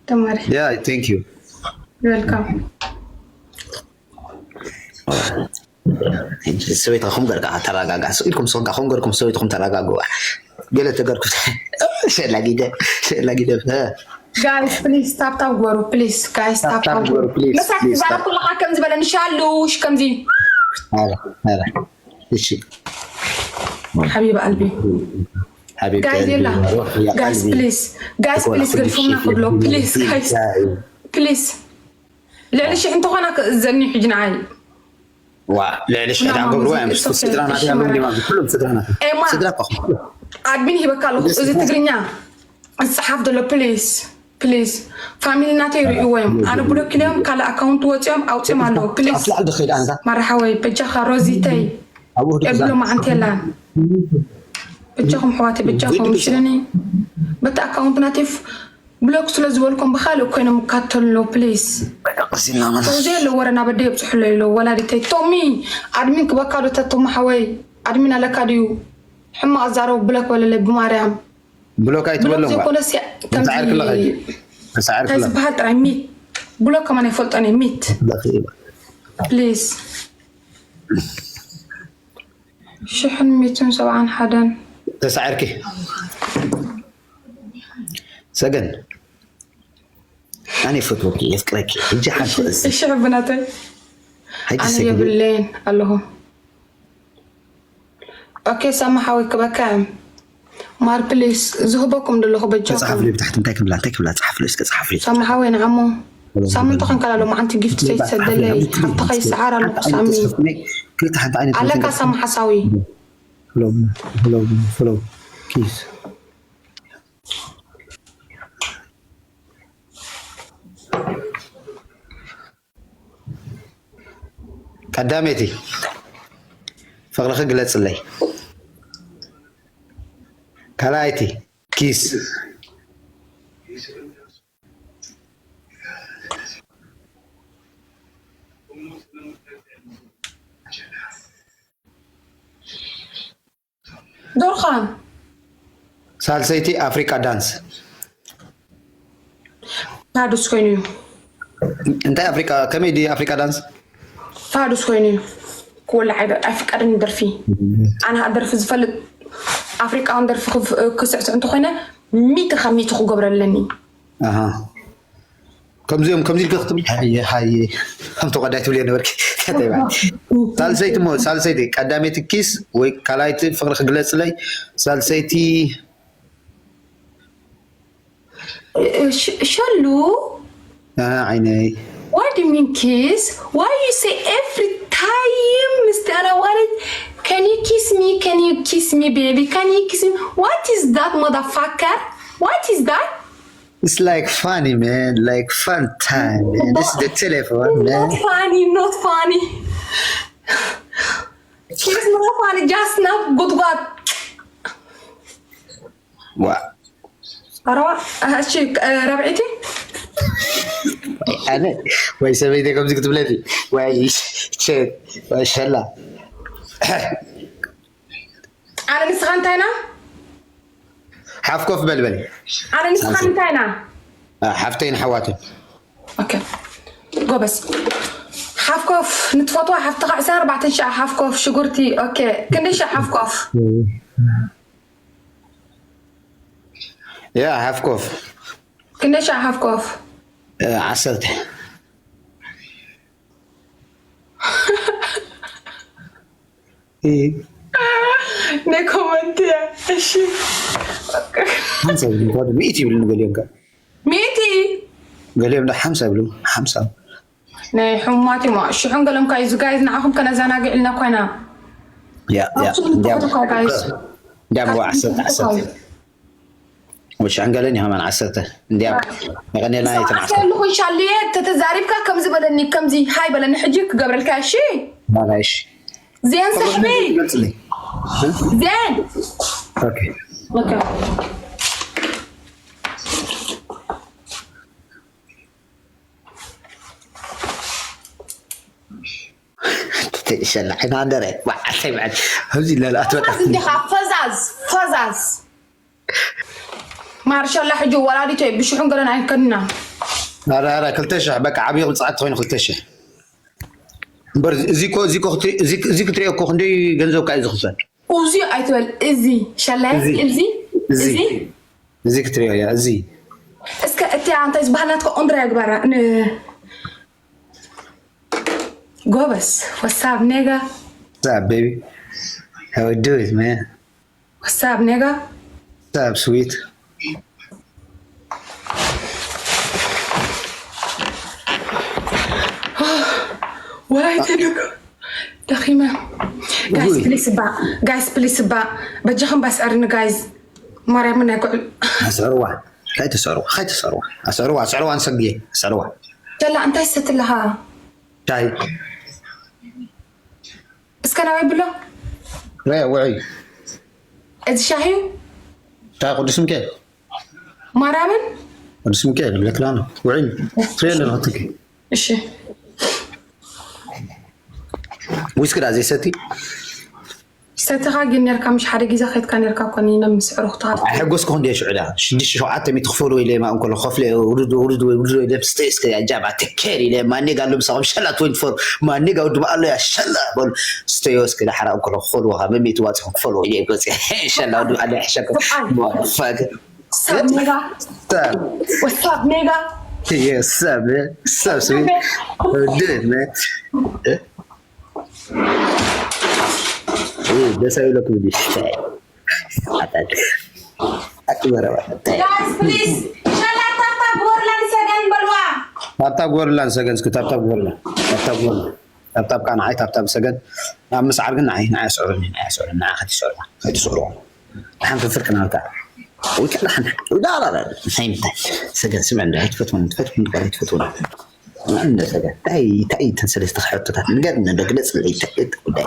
ተማሪ yeah thank you welcome ሰበይትኻ ኹም ገርካ ተረጋጋ ስኢልኩም ስጋ ኹም ገርኩም ሰበይትኹም ተረጋግዋ ገለ ተገርኩ ሸላጊደ ሸላጊደ guys please tap tap ግበሩ please guys tap tap ግበሩ please መሳት please ዛረብ ኩልኻ ከምዚ በለ ንሻሉሽ ከምዚ ኧረ ኧረ እሺ ሓቢብ ኣልቢ حبيبتي guys የላ guys please guys please ገዲፉና ክብሎ please guys please ልዕሊ ሽሕ እንተኾና ክእዘኒ ሕጂ ንዓይ ዋ ልዕሊ ሽሕ ዳን ገብርዋ እዮም ስድራና እዮም እንዲማ ኩሎም ስድራና ኤማ ስድራ እኮ ኣድሚን ሂበካ ኣለኹ እዚ ትግርኛ ዝፅሓፍ ዘሎ ፕሊስ ፕሊስ ፋሚሊ ናተይ ይርእይዎ እዮም ኣነ ብሎክ ኢሎም ካልእ ኣካውንት ወፂኦም ኣውፅኦም ኣለዉ ፕሊስ ኣፍላዕ ዝኸይድ ኣንታ ማራሓወይ በጃኻ ሮዚተይ ኣብኡ ህዱ ኤብሎ መዓንቲ የላን በጃኹም ኣሕዋተይ በጃኹም ሽለኒ በቲ ኣካውንት ናተይ ብሎክ ስለ ዝበልኩም ብካልእ ኮይኖም ይካተሉ ኣለዉ ፕሊስ ቀሲልና ማለት ተውዘ የለ ወረ ናብ ኣደ የብፅሑ ኣሎ ኢሎ ወላዲተይ ቶሚ ኣድሚን ክበካ ዶ ተቶሚ ሓወይ ኣድሚን ኣለካ ድዩ ሕማቕ ዛረቡ ብለክ በለለይ ብማርያም ብሎክ ብሎክ ኣይትበሎም ዘይኮነስ ተሳዕርክለኻ ከምዚ ተሳዕርክለኻ እንታይ ዝበሃል ጥራይ ሚት ብሎክ ከማን ኣይፈልጦን እየ ሚት ፕሊዝ ሽሕን ሚትን ሰብዓን ሓደን ተሳዕርኪ ሰገን ኣነ ይፈትወኪ የፍቅረኪ ሕጂ ሓንቲ ክእስ እሺ ሕብናተይ ሕጂ ኣነ ሰገን የብለይን ኣለኹ ኦኬ ሳማ ሓወይ ክበካ እዮም ማር ፕሊስ ዝህበኩም ዘለኹ በጃኹም ተጻሓፍሉ ብታሕቲ እንታይ ክብላ እንታይ ክብላ ጻሓፍሉ እስከ ጻሓፍሉ ሳማ ሓወይ ንዓሞ ሳምንቱ ከንከላሎ መዓንቲ ጊፍት ሰይትሰደለይ ሓፍትኻ ይሰዓር ኣለኹ ሳሚ ክልተ ሓንቲ ዓይነት ኣለካ ሳማ ሓሳዊ ፍሎም ፍሎም ፍሎም ኪስ ቀዳመይቲ ፍቕርኺ ግለጽለይ ካልኣይቲ ኪስ ዶርኻን ሳልሰይቲ ኣፍሪቃ ዳንስ ታዱስ ኮይኑ እዩ እንታይ ኣፍሪቃ ከመይ ድዩ ኣፍሪቃ ዳንስ ታዱስ ኮይኑ እዩ ክወላ ኣይፍቀድን ደርፊ ኣነ ደርፊ ዝፈልጥ ኣፍሪቃውን ደርፊ ክስዕስዕ እንተኮይነ ሚቲ ካብ ሚቲ ክገብረ ኣለኒ ኣሃ ከምዚኦም ከምዚ ኢልካ ክትብል ሃየ ሃየ ከም ተቋዳይ ትብል ነበርኪ ሳልሰይቲ ሞ ሳልሰይቲ ቀዳመይቲ ኪስ ወይ ካልኣይቲ ፍቅሪ ክግለፅለይ ሳልሰይቲ ሸሉ ዓይነይ Why do you mean kiss? Why you say every time, Mister Anawari, can you kiss me? Can you kiss me, baby? Can you kiss me? What is that, motherfucker? What is that? It's like funny, man. Like fun time, man. This is the telephone, man. Not funny, not funny. She's not funny, just not good God. Wow. ኣረዋ እሺ። ራብዒቲ ኣነ ወይ ሰበይተይ ከምዚ ክትብለኒ ወይ ሸላ ኣነ ንስኻ እንታይ ኢና? ሓፍ ኮፍ በልበል። ኣነ ንስኻ እንታይ ኢና? ሓፍተይን ሓዋትን። ኦኬ ጎበዝ። ሓፍ ኮፍ ንትፈትዋ ሓፍትኻ ዕስራ ኣርባዕተ ሽዓ ሓፍ ኮፍ ሽጉርቲ። ኦኬ ክንደይ ሽዓ ሓፍ ኮፍ? ያ ሓፍ ኮፍ ክንደይ ሽዓ ሓፍ ኮፍ? ዓሰርተ ናይ ኮመንት እያ። እሺ ሓምሳ ይብሉ፣ ሚእቲ ይብሉ ንገሊኦም ከ ሚእቲ ገሊኦም ዶ ሓምሳ ይብሉ። ሓምሳ ናይ ሕሙማት እዮም። ሽሑን ገሎም ካዩ ዝጋይዝ ንዓኹም ከነዘናግዕልና ኮይና ያ ያ እንዲያም ጋይዝ እንዲያም ወ ዓሰርተ ዓሰርተ ወሽዕን ገለን ይኸማን ዓሰርተ እንዲያም የቐኔልና ይትን ዓሰርተ ኣለኹ። ሻልየ ተተዛሪብካ ከምዚ በለኒ፣ ከምዚ ሃይ በለኒ፣ ሕጂ ክገብረልካ። እሺ ማላይሽ ዜን ስሕቢ ገልጽልኝ። ዜን ኦኬ ኦኬ። ትሸላ ዓይና እንደረ ባዓተይ ባዓት ኣብዚ ለላ ኣትበቃ ፈዛዝ እንዲኻ ፈዛዝ ፈዛዝ። ማርሻላ ሕጂ ወላዲቶ ብሽሑን ገለን ኣይከንና ኧረ ኧረ ክልተ ሽሕ በቃ ዓብዪ ቅብፅዓት ተኮይኑ ክልተ ሽሕ እምበር እዚ እኮ እዚ እኮ ክትሪ- እዚ እዚ ክትሪኦ እኮ ክንደይ ገንዘብ ካ እዩ ዝኽፈል እዚ ኣይትበል። እዚ ሸላይ እዚ- እዚ እዚ እዚ እዚ ክትሪኦ እያ እዚ እስከ እቲ እንታይ ዝበሃል ናትካ ኦንድራ ግበራ ን- ጎበስ ወሳብ ኔጋ What's up, baby? How we do it, man? ወሳብ ኔጋ What's up, sweet? ወላይ ተደግ ደኺመ ጋይስ ውይ። ፕሊስ እባ ጋይስ ፕሊስ እባ በጃኹም ባስዕርኒ ጋይስ ማርያምን ናይ ጉዕል ኣስዕርዋ። ካይተስዕርዋ፣ ካይተስዕርዋ። ኣስዕርዋ፣ ኣስዕርዋ ንሰግየ፣ ኣስዕርዋ። ደላ እንታይ ሰት ኣለኻ ሻሂ። እስከ ናበይ ብሎ ወይ ውዕይ። እዚ ሻሂ እዩ ሻሂ ቅዱስ ሚካኤል። ማርያምን ቅዱስ ሚካኤል ይብለክላ ነው። ውዕይ። ትሪኦ ኣለኹ ትኪ። እሺ ዊስኪ ዳ ዘይሰቲ? ሰተኻ ግን ነርካ ምሽ ሓደ ግዜ ከድካ ነርካ ኮን ኢነ ምስ ዕሩኽትኻ ኣይሐጎስኩ ክንዲ ሽዑ ዳ ሽዱሽተ ሸውዓተ ሚእቲ ክፈሉ ኢለ ማ እንከሎ ከፍለ ውርድ ውርድ ወይ ውርድ ወይ ደብስተ እስከ ያጃባ ተከር ኢለ ማኔጋ ኣሎ ምሳኹም ሸላ ትወንቲ ፎር ማኔጋ ውድባ ኣሎ ያ ሸላ በሉ ስተዮ እስከ ዳሕራ እንከሎ ክፈሉ ወኻ መሚእቲ ዋፅኹም ክፈሉ ኢለ ይጎፅ ሸላ ውድባ ኣሎ ሕሸኩም ፋክ ሰብ ኔጋ ወሳብ ኔጋ Yes, sir, man. What's up, sweet? How you doing, man? ደስ ኣይብለኩም እንዲ ኣትበረባ ጋይስ ፕሊዝ ሸላ ታብታብ ግበሩላ ንሰገን በልዋ ታብታብ ግበሩላ ንሰገን እስኪ ታብታብ ግበሩላ ታብታብ ግበሩላ ታብታብ ከዓ ንዓይ ታብታብ ሰገን ኣብ ምስዓር ግን ንዓይ ንዓይ ስዕሩኒ ንዓይ ስዕሩኒ ንዓ ከትስዕሩ ከይትስዕሩ ሓንቲ ፍርቂ ናልካ ወይ ከዓ ሓንቲ ዳራራ እንታይ ምታይ ሰገን ስምዕ እንዳ ኣይትፈትወን ትፈትወን ጓል ኣይትፈትወን እንደ ሰገን ታይ ታይ ተን ሰለስተ ሕቶታት ንገር እንደ ግለጽ ለይ ታይ ጉዳይ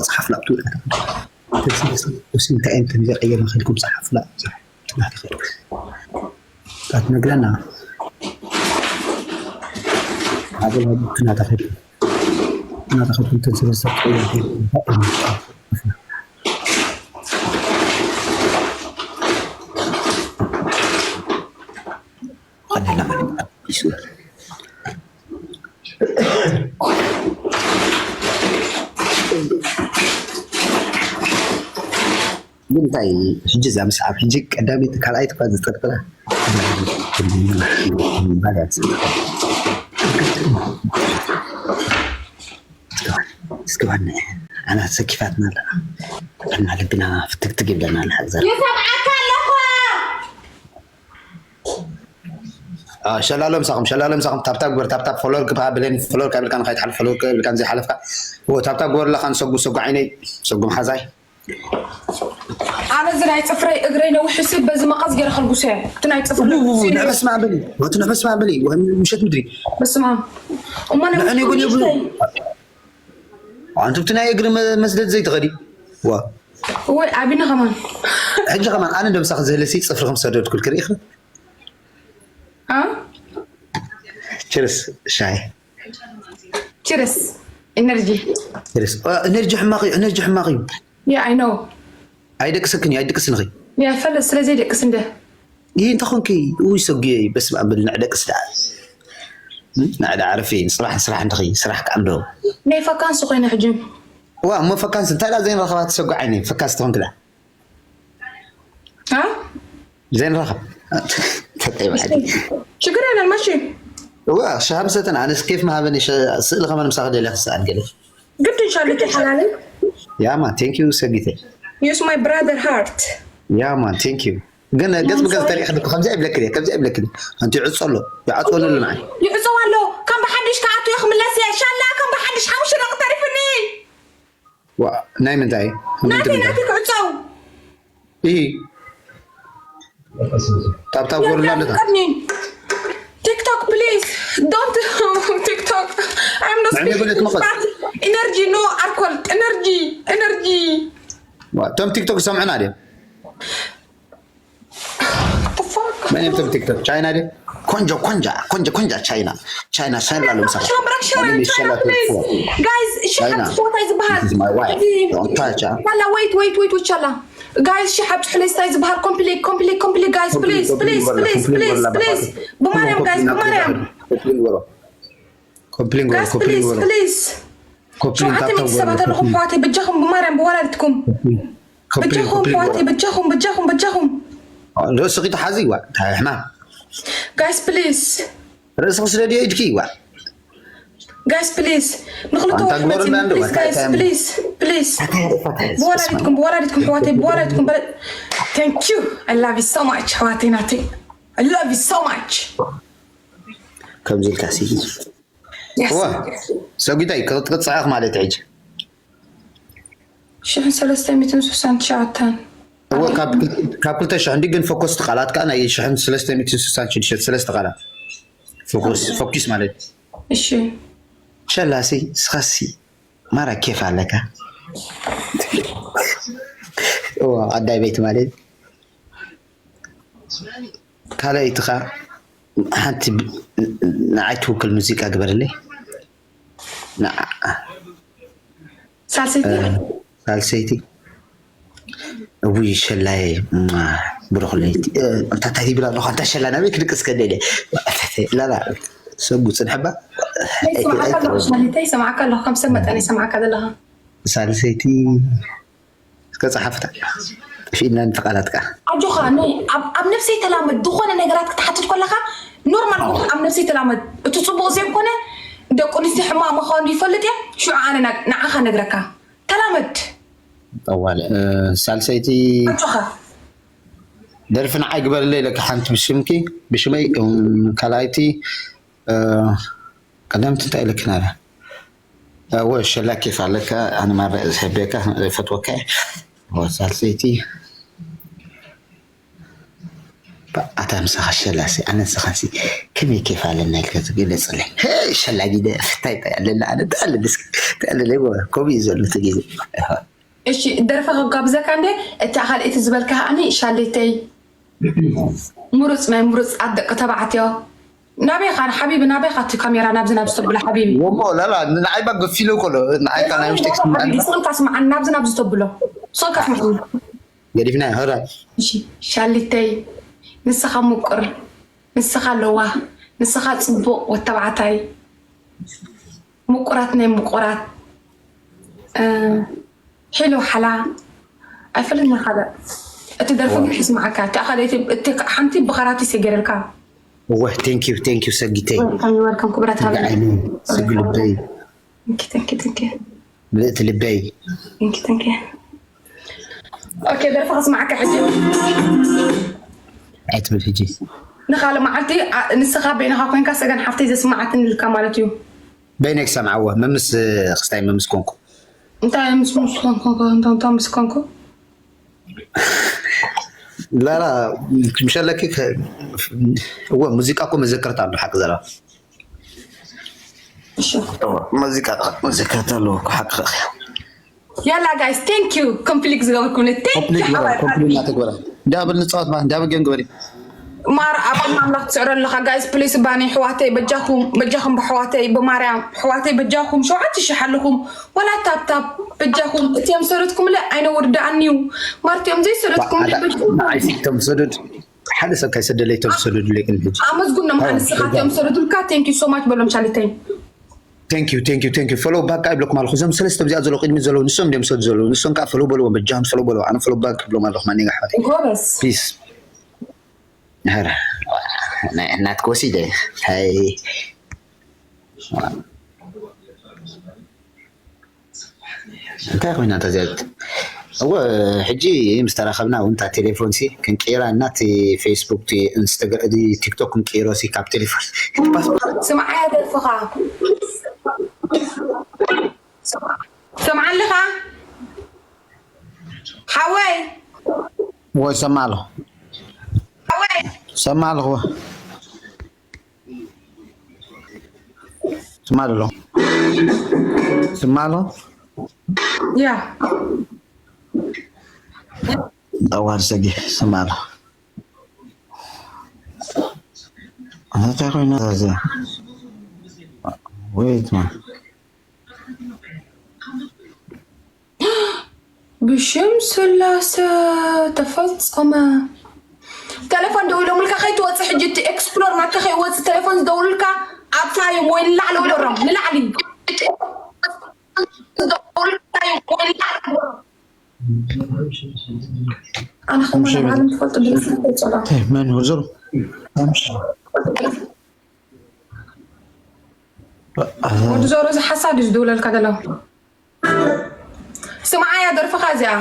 ጽሓፍ ላብቱ እንታይ እንትን ዘቀየር ንክልኩም ጽሓፍ ላ ትነግረና ኣበላ ትናታኸል ትናታኸል እንትን ሰለስተ ግን እንታይ ሕጂ እዛ ምስዓብ ሕጂ ቀዳሚት ካልኣይት እኳ ዝጠርጥራ እስኪ ዋና ኣና ሰኪፋትና ኣለና እና ልብና ፍትግትግ ይብለና ንሓዘር ይሰምዓካ ኣለኹ ሸላሎም ሳኹም ሸላሎም ሳኹም ታብታብ ግበር ታብታብ ፎሎር ግባ ብለን ፎሎር ካብልካ ንካይትሓልፍ ፎሎር ከብልካ ዘይሓለፍካ ታብታብ ግበር ኣለካ ንሰጉ ሰጉ ዓይነይ ሰጉም ሓዛይ ኣነ እዚ ናይ ፅፍረይ እግረይ ነዊሕ ሲ በዚ መቐስ ገይረ ከልጉሰ እቲ ናይ ፅፍረ ንሕበስ ማዕበሊ እቲ ንሕበስ ማዕበሊ ምሸት ምድሪ በስማ እሞ ንሕን ይጉን ይብሉ ኣንቱ ብቲ ናይ እግሪ መስደድ ዘይትኸዲ ዋ ወይ ኣቢና ከማን ሕጂ ከማን ኣነ እንደምሳኺ ዝህልሲ ጽፍርኹም ሰደድኩልክ ርኢኽ አ ችርስ ሻይ ችርስ ኤነርጂ ችርስ ኤነርጂ ሕማቕ እዩ ኤነርጂ ሕማቕ እዩ yeah I know ኣይደቅሰክን እዩ ኣይደቅስንኺ yeah ፈለጥ ስለዘይ ደቅስ እንደ ይህ እንተኾንኪ ውይ ሰጉየ በስመ ኣብ በል ንዕደቅስ ደኣ ንዕደ ዓረፊ ንስራሕ ንስራሕ እንድኺ ስራሕ ከኣንዶ ናይ ፈካንስ ኮይነ ሕጂ ዋ እሞ ፈካንስ እንታይ ደኣ ዘይንረኸባ ትሰጉ ዓይነ ፈካንስ ትኾንኪ ደኣ አ ዘይንረኸብ ተጠይባ ችግር የለን መሺ ዋ ሻሃ ምሰተን ኣነስ ኬፍ መሃበኒ ስእሊ ከማን ምሳኺ ደልያ ክሰኣል ገለ ግድ እንሻለኪ ሓላለ ያማ ቴንክ ዩ ሰጊተ use my brother heart ያማ ቴንክ ዩ ግን ገጽ ብገጽ ተሪእኺ ከምዚ ኣይብለክን እየ ከምዚ ኣይብለክን እየ ኣንቲ ይዕጾ ኣሎ ይዓጽወኒ ኣሎ ንዓይ ይዕጸው ኣሎ ከም ብሓድሽ ክኣቱ እየ ክምለስ እየ ሻላ ከም ብሓድሽ ሓሙሽተ ደቂ ተሪፍኒ ዋ ናይ ምንታይ ናቲ ናቲ ክዕጸው ይ ታብታብ ጎርላ ኣለታ ቀድኒ TikTok please don't TikTok I'm not መን የበለት መቐስ? Energy no alcohol energy energy ዋ እቶም ቲክቶክ ዝሰምዑና ድዮም the fuck መን እዮም እቶም ቲክቶክ ቻይና ድዮም ቆንጆ ቆንጃ ቆንጆ ቆንጃ ቻይና ቻይና ሻላ ሎም ሰራ Shambrak Shambrak China please guys ሸሓት China. ስፖታይ ዝበሃል This is my wife. Don't touch her. ላ wait wait wait ቻላ guys ሸሓት ሕለስታይ ዝበሃል complete complete complete guys please please please please please ብማርያም guys ብማርያም ኮምፕሊን ጎሮ ኮምፕሊን ጎሮ guys ኮምፕሊን please ጎሮ please ኮምፕሊን ሸውዓተ ታብታብ ሚእቲ ሰባት ኣለኹም ኣሕዋተይ በጃኹም ብማርያም ብወላዲትኩም ኮምፕሊን በጃኹም ኣሕዋተይ በጃኹም በጃኹም በጃኹም ዶ ስኺ ተሓዚ ይዋ እንታይ ሕማም guys please ርእስኺ ስለ ድዮ ኢድኪ ይዋ guys please ንክልተ ኣንታ ወርሒ ግበሩልና መፂና እንዶ please guys መታይታይ please please ብወላዲትኩም ብወላዲትኩም ኣሕዋተይ ብወላዲትኩም በለ thank you I love you so much ኣሕዋተይ ናተይ I love you so much ከምዚ ኢልካ ሲ Yes. ዋ ሰጉታይ ክትቅፅዓኽ ማለት ሕጂ ሽሕን ሰለስተ ሚእትን ስሳን ትሽዓተን እወ ካብ ክልተ ሽሕ እንዲ ግን ፈኮስቲ ቃላት ከዓ ናይ ሽሕን ሰለስተ ሚእትን ስሳን ሽዱሽተ ሰለስተ ቃላት ፈኩስ ማለት እሺ ሸላሲ ስኻሲ ማራ ኬፍ ኣለካ እወ ኣዳይ ቤት ማለት ካልኣይቲ ኸዓ ሓንቲ ንዓይ ትውክል ሙዚቃ ግበርለይ ንዓ ሳልሰይቲ ሳልሰይቲ እውይ ሸላይ ብሩክ ለይቲ እንታይ ይብል ኣለኹ ኣንታ ሸላ ናበይ ክድቅስ ከደለ ላላ ሰጉ ፅንሕባ ይሰማዕካ ኣለኹ ከም ሰብ መጠን ይሰማዕካ ዘለኻ ሳልሰይቲ እስከ ጸሓፍታ ጠፊእና ንተቃላት ከዓ ኣጆኻ ኖ ኣብ ኣብ ነብሰይ ተላመድ ዝኾነ ነገራት ክትሓትት ከለኻ ኖርማል ኣብ ነብሰይ ተላመድ እቲ ጽቡቕ ዘይኮነ ደቂ ኣንስትዮ ሕማቕ ምዃኑ ይፈልጥ እየ ሽዑ ኣነ ና- ንዓኻ ነግረካ ተላመድ ጠዋለ ሳልሰይቲ ኣጆኻ ደርፊ ንዓይ ግበርለይ ኢለካ ሓንቲ ብሽምኪ ብሽመይ ካልኣይቲ ቀዳምቲ እንታይ ኢለክና እወ ሸላ ኬፍ ኣለካ ኣነ ማራ ዝሕበካ ፈትወካ ሳልሰይቲ ኣታ ምሳኻ ሸላሲ ኣነ ንስኻሲ ከመይ ኬፍ ኣለና ኢልካ ዝግለፅለይ ሸላ ጊደ ፍታይ ኣለና ኣነ ተኣለልስ ተኣለለ ከምኡ እዩ ዘሎ እቲ ግዜ እሺ ደርፈ ከጋብዘካ እንደ እታ ካልኣይቲ ዝበልካ ከዓኒ ሻሌተይ ምሩፅ ናይ ምሩፃት ደቂ ተባዕትዮ ናበይ ኻን ሓቢቢ ናበይ ኻቲ ካሜራ ናብዚ ናብ ዝተብሎ ሓቢቢ ወሞ ላላ ንዓይ ባ ገፊሎ ከሎ ንዓይ ካ ናይ ውሽጢ ሓቢቢ ስቕልካ ስምዓን ናብዚ ናብ ዝተብሎ ስቕልካ ስምዓን ገዲፍና ሆራ እሺ ሻሊተይ ንስኻ ምቁር ንስኻ ለዋህ ንስኻ ፅቡቕ ወተባዕታይ ምቁራት ናይ ምቁራት ሒሉ ሓላ ኣይፈለና ሓደ እቲ ደርፊ ግን ይስማዓካ እቲ ኣኻል እቲ ሓንቲ ብኸራቲ ሰገረልካ ወህ ቴንኪዩ ቴንኪዩ ሰጊተይ ወልካም ወልካም ክብረት ሃበ ዓይኒ ስግ ልበይ ቴንኪ ቴንኪ ምልእቲ ልበይ ቴንኪ ቴንኪ ኦኬ ደርፊ ከስማዓካ ሕጂ ኣይትብል ሕጂ ንኻልእ መዓልቲ ንስኻ በይንኻ ኮይንካ ሰገን ሓፍተይ ዘስማዓትኒ ኢልካ ማለት እዩ በይነይ ክሰምዓዎ መምስ ክስታይ መምስ ኮንኩ እንታይ ምስ ምስ ኮንኩ እንታይ ምስ ኮንኩ ላላ ምሸለኪ እወ ሙዚቃ እኮ መዘከርታ ኣሎ ሓቂ ዘረባ ሙዚቃ መዘከርታ ኣለዎ ሓቂ ያላ ጋይስ፣ ቴንክ ዩ ኮምፕሊክ ዝገበርኩምኒ። ቴንክ ዩ ኮምፕሊት ግበራ፣ ሓባይ ኮምፕሊት እናተግበራ። ዳብል ንፃወት ማ ዳብል ገም ግበሪ። ማር ኣብ ኣምላኽ ትስዕሮ ኣለኻ ጋይስ፣ ፕሊስ ባኒ ኣሕዋተይ፣ በጃኹም በጃኹም፣ ብኣሕዋተይ ብማርያም ኣሕዋተይ በጃኹም፣ ሸውዓተ ሽሕ ኣለኹም፣ ዋላ ታፕታፕ በጃኹም። እትዮም ሰረትኩምለ ኣይነውርድኣን እዩ። ማር እትዮም ዘይሰረትኩምለ በጃኹም። ንዓይሲ እቶም ሰዱድ ሓደ ሰብ ካይሰደለይ እቶም ሰዱድለይ ቅድሚ ሕጂ። ኣመስጉኖም። ኣንስኻ እትዮም ሰረቱልካ፣ ቴንክ ዩ ሶ ማች በሎም ሻሊተይ። Thank you, thank you, thank you. Follow back ኣይብለኩም ኣለኹ። እዞም ሰለስተ እዚኣ ዘለዉ ቅድሚት ዘለዉ ንሶም እንዲዮም ሰዱ ዘለዉ። ንሶም ከዓ ፎሎ በልዎም፣ በጃኹም ፎሎ በልዎ። ኣነ ፎሎ ባክ ክብሎም ኣለኹ ማንኛ ኣሕዋተይ። ጎበዝ። ፒስ። ኧረ፣ ናይ እናትክ ወሲደ። ታይ እንታይ ኮይና እታ እዚኣ? እወ፣ ሕጂ ምስ ተራኸብና እውን እታ ቴሌፎን ሲ ክንቅይራ እና እቲ ፌስቡክ፣ እቲ ኢንስታግራ-፣ እቲ ቲክቶክ ክንቅይሮ ሲ ካብ ቴሌፎን እቲ ፓስፖርት ስምዓያ ደርፍኻ። ስምዓ ኣለኻ? ሓወይ። ወይ ሰማ ኣለኹ። ሓወይ። ሰማ ኣለኹ። ስማ ኣሎ። ስማ ኣሎ። ያ። ኣዋር ሰጊ ስማ ኣሎ። ኣታ ኮይና ዛዛ። ወይት ማ ብሽም ስላሰ ተፈጸመ። ቴሌፎን ደዊሎምልካ ከይትወፅእ፣ ሕጂ እቲ ኤክስፕሎር ናትካ ከይወፅእ ቴሌፎን ዝደውሉልካ ኣብታ እዮም ወይ ንላዕሊ ወይ ንላዕሊ። ኣነ ከማን ኣብ ዓለም ትፈልጡ ድምፂ ጸላ መን ወዘሩ ወዲ ዞሮ እዚ ሓሳድ እዩ ዝድውለልካ ዘሎ። ስምዓያ ደርፍኻ እዚኣ።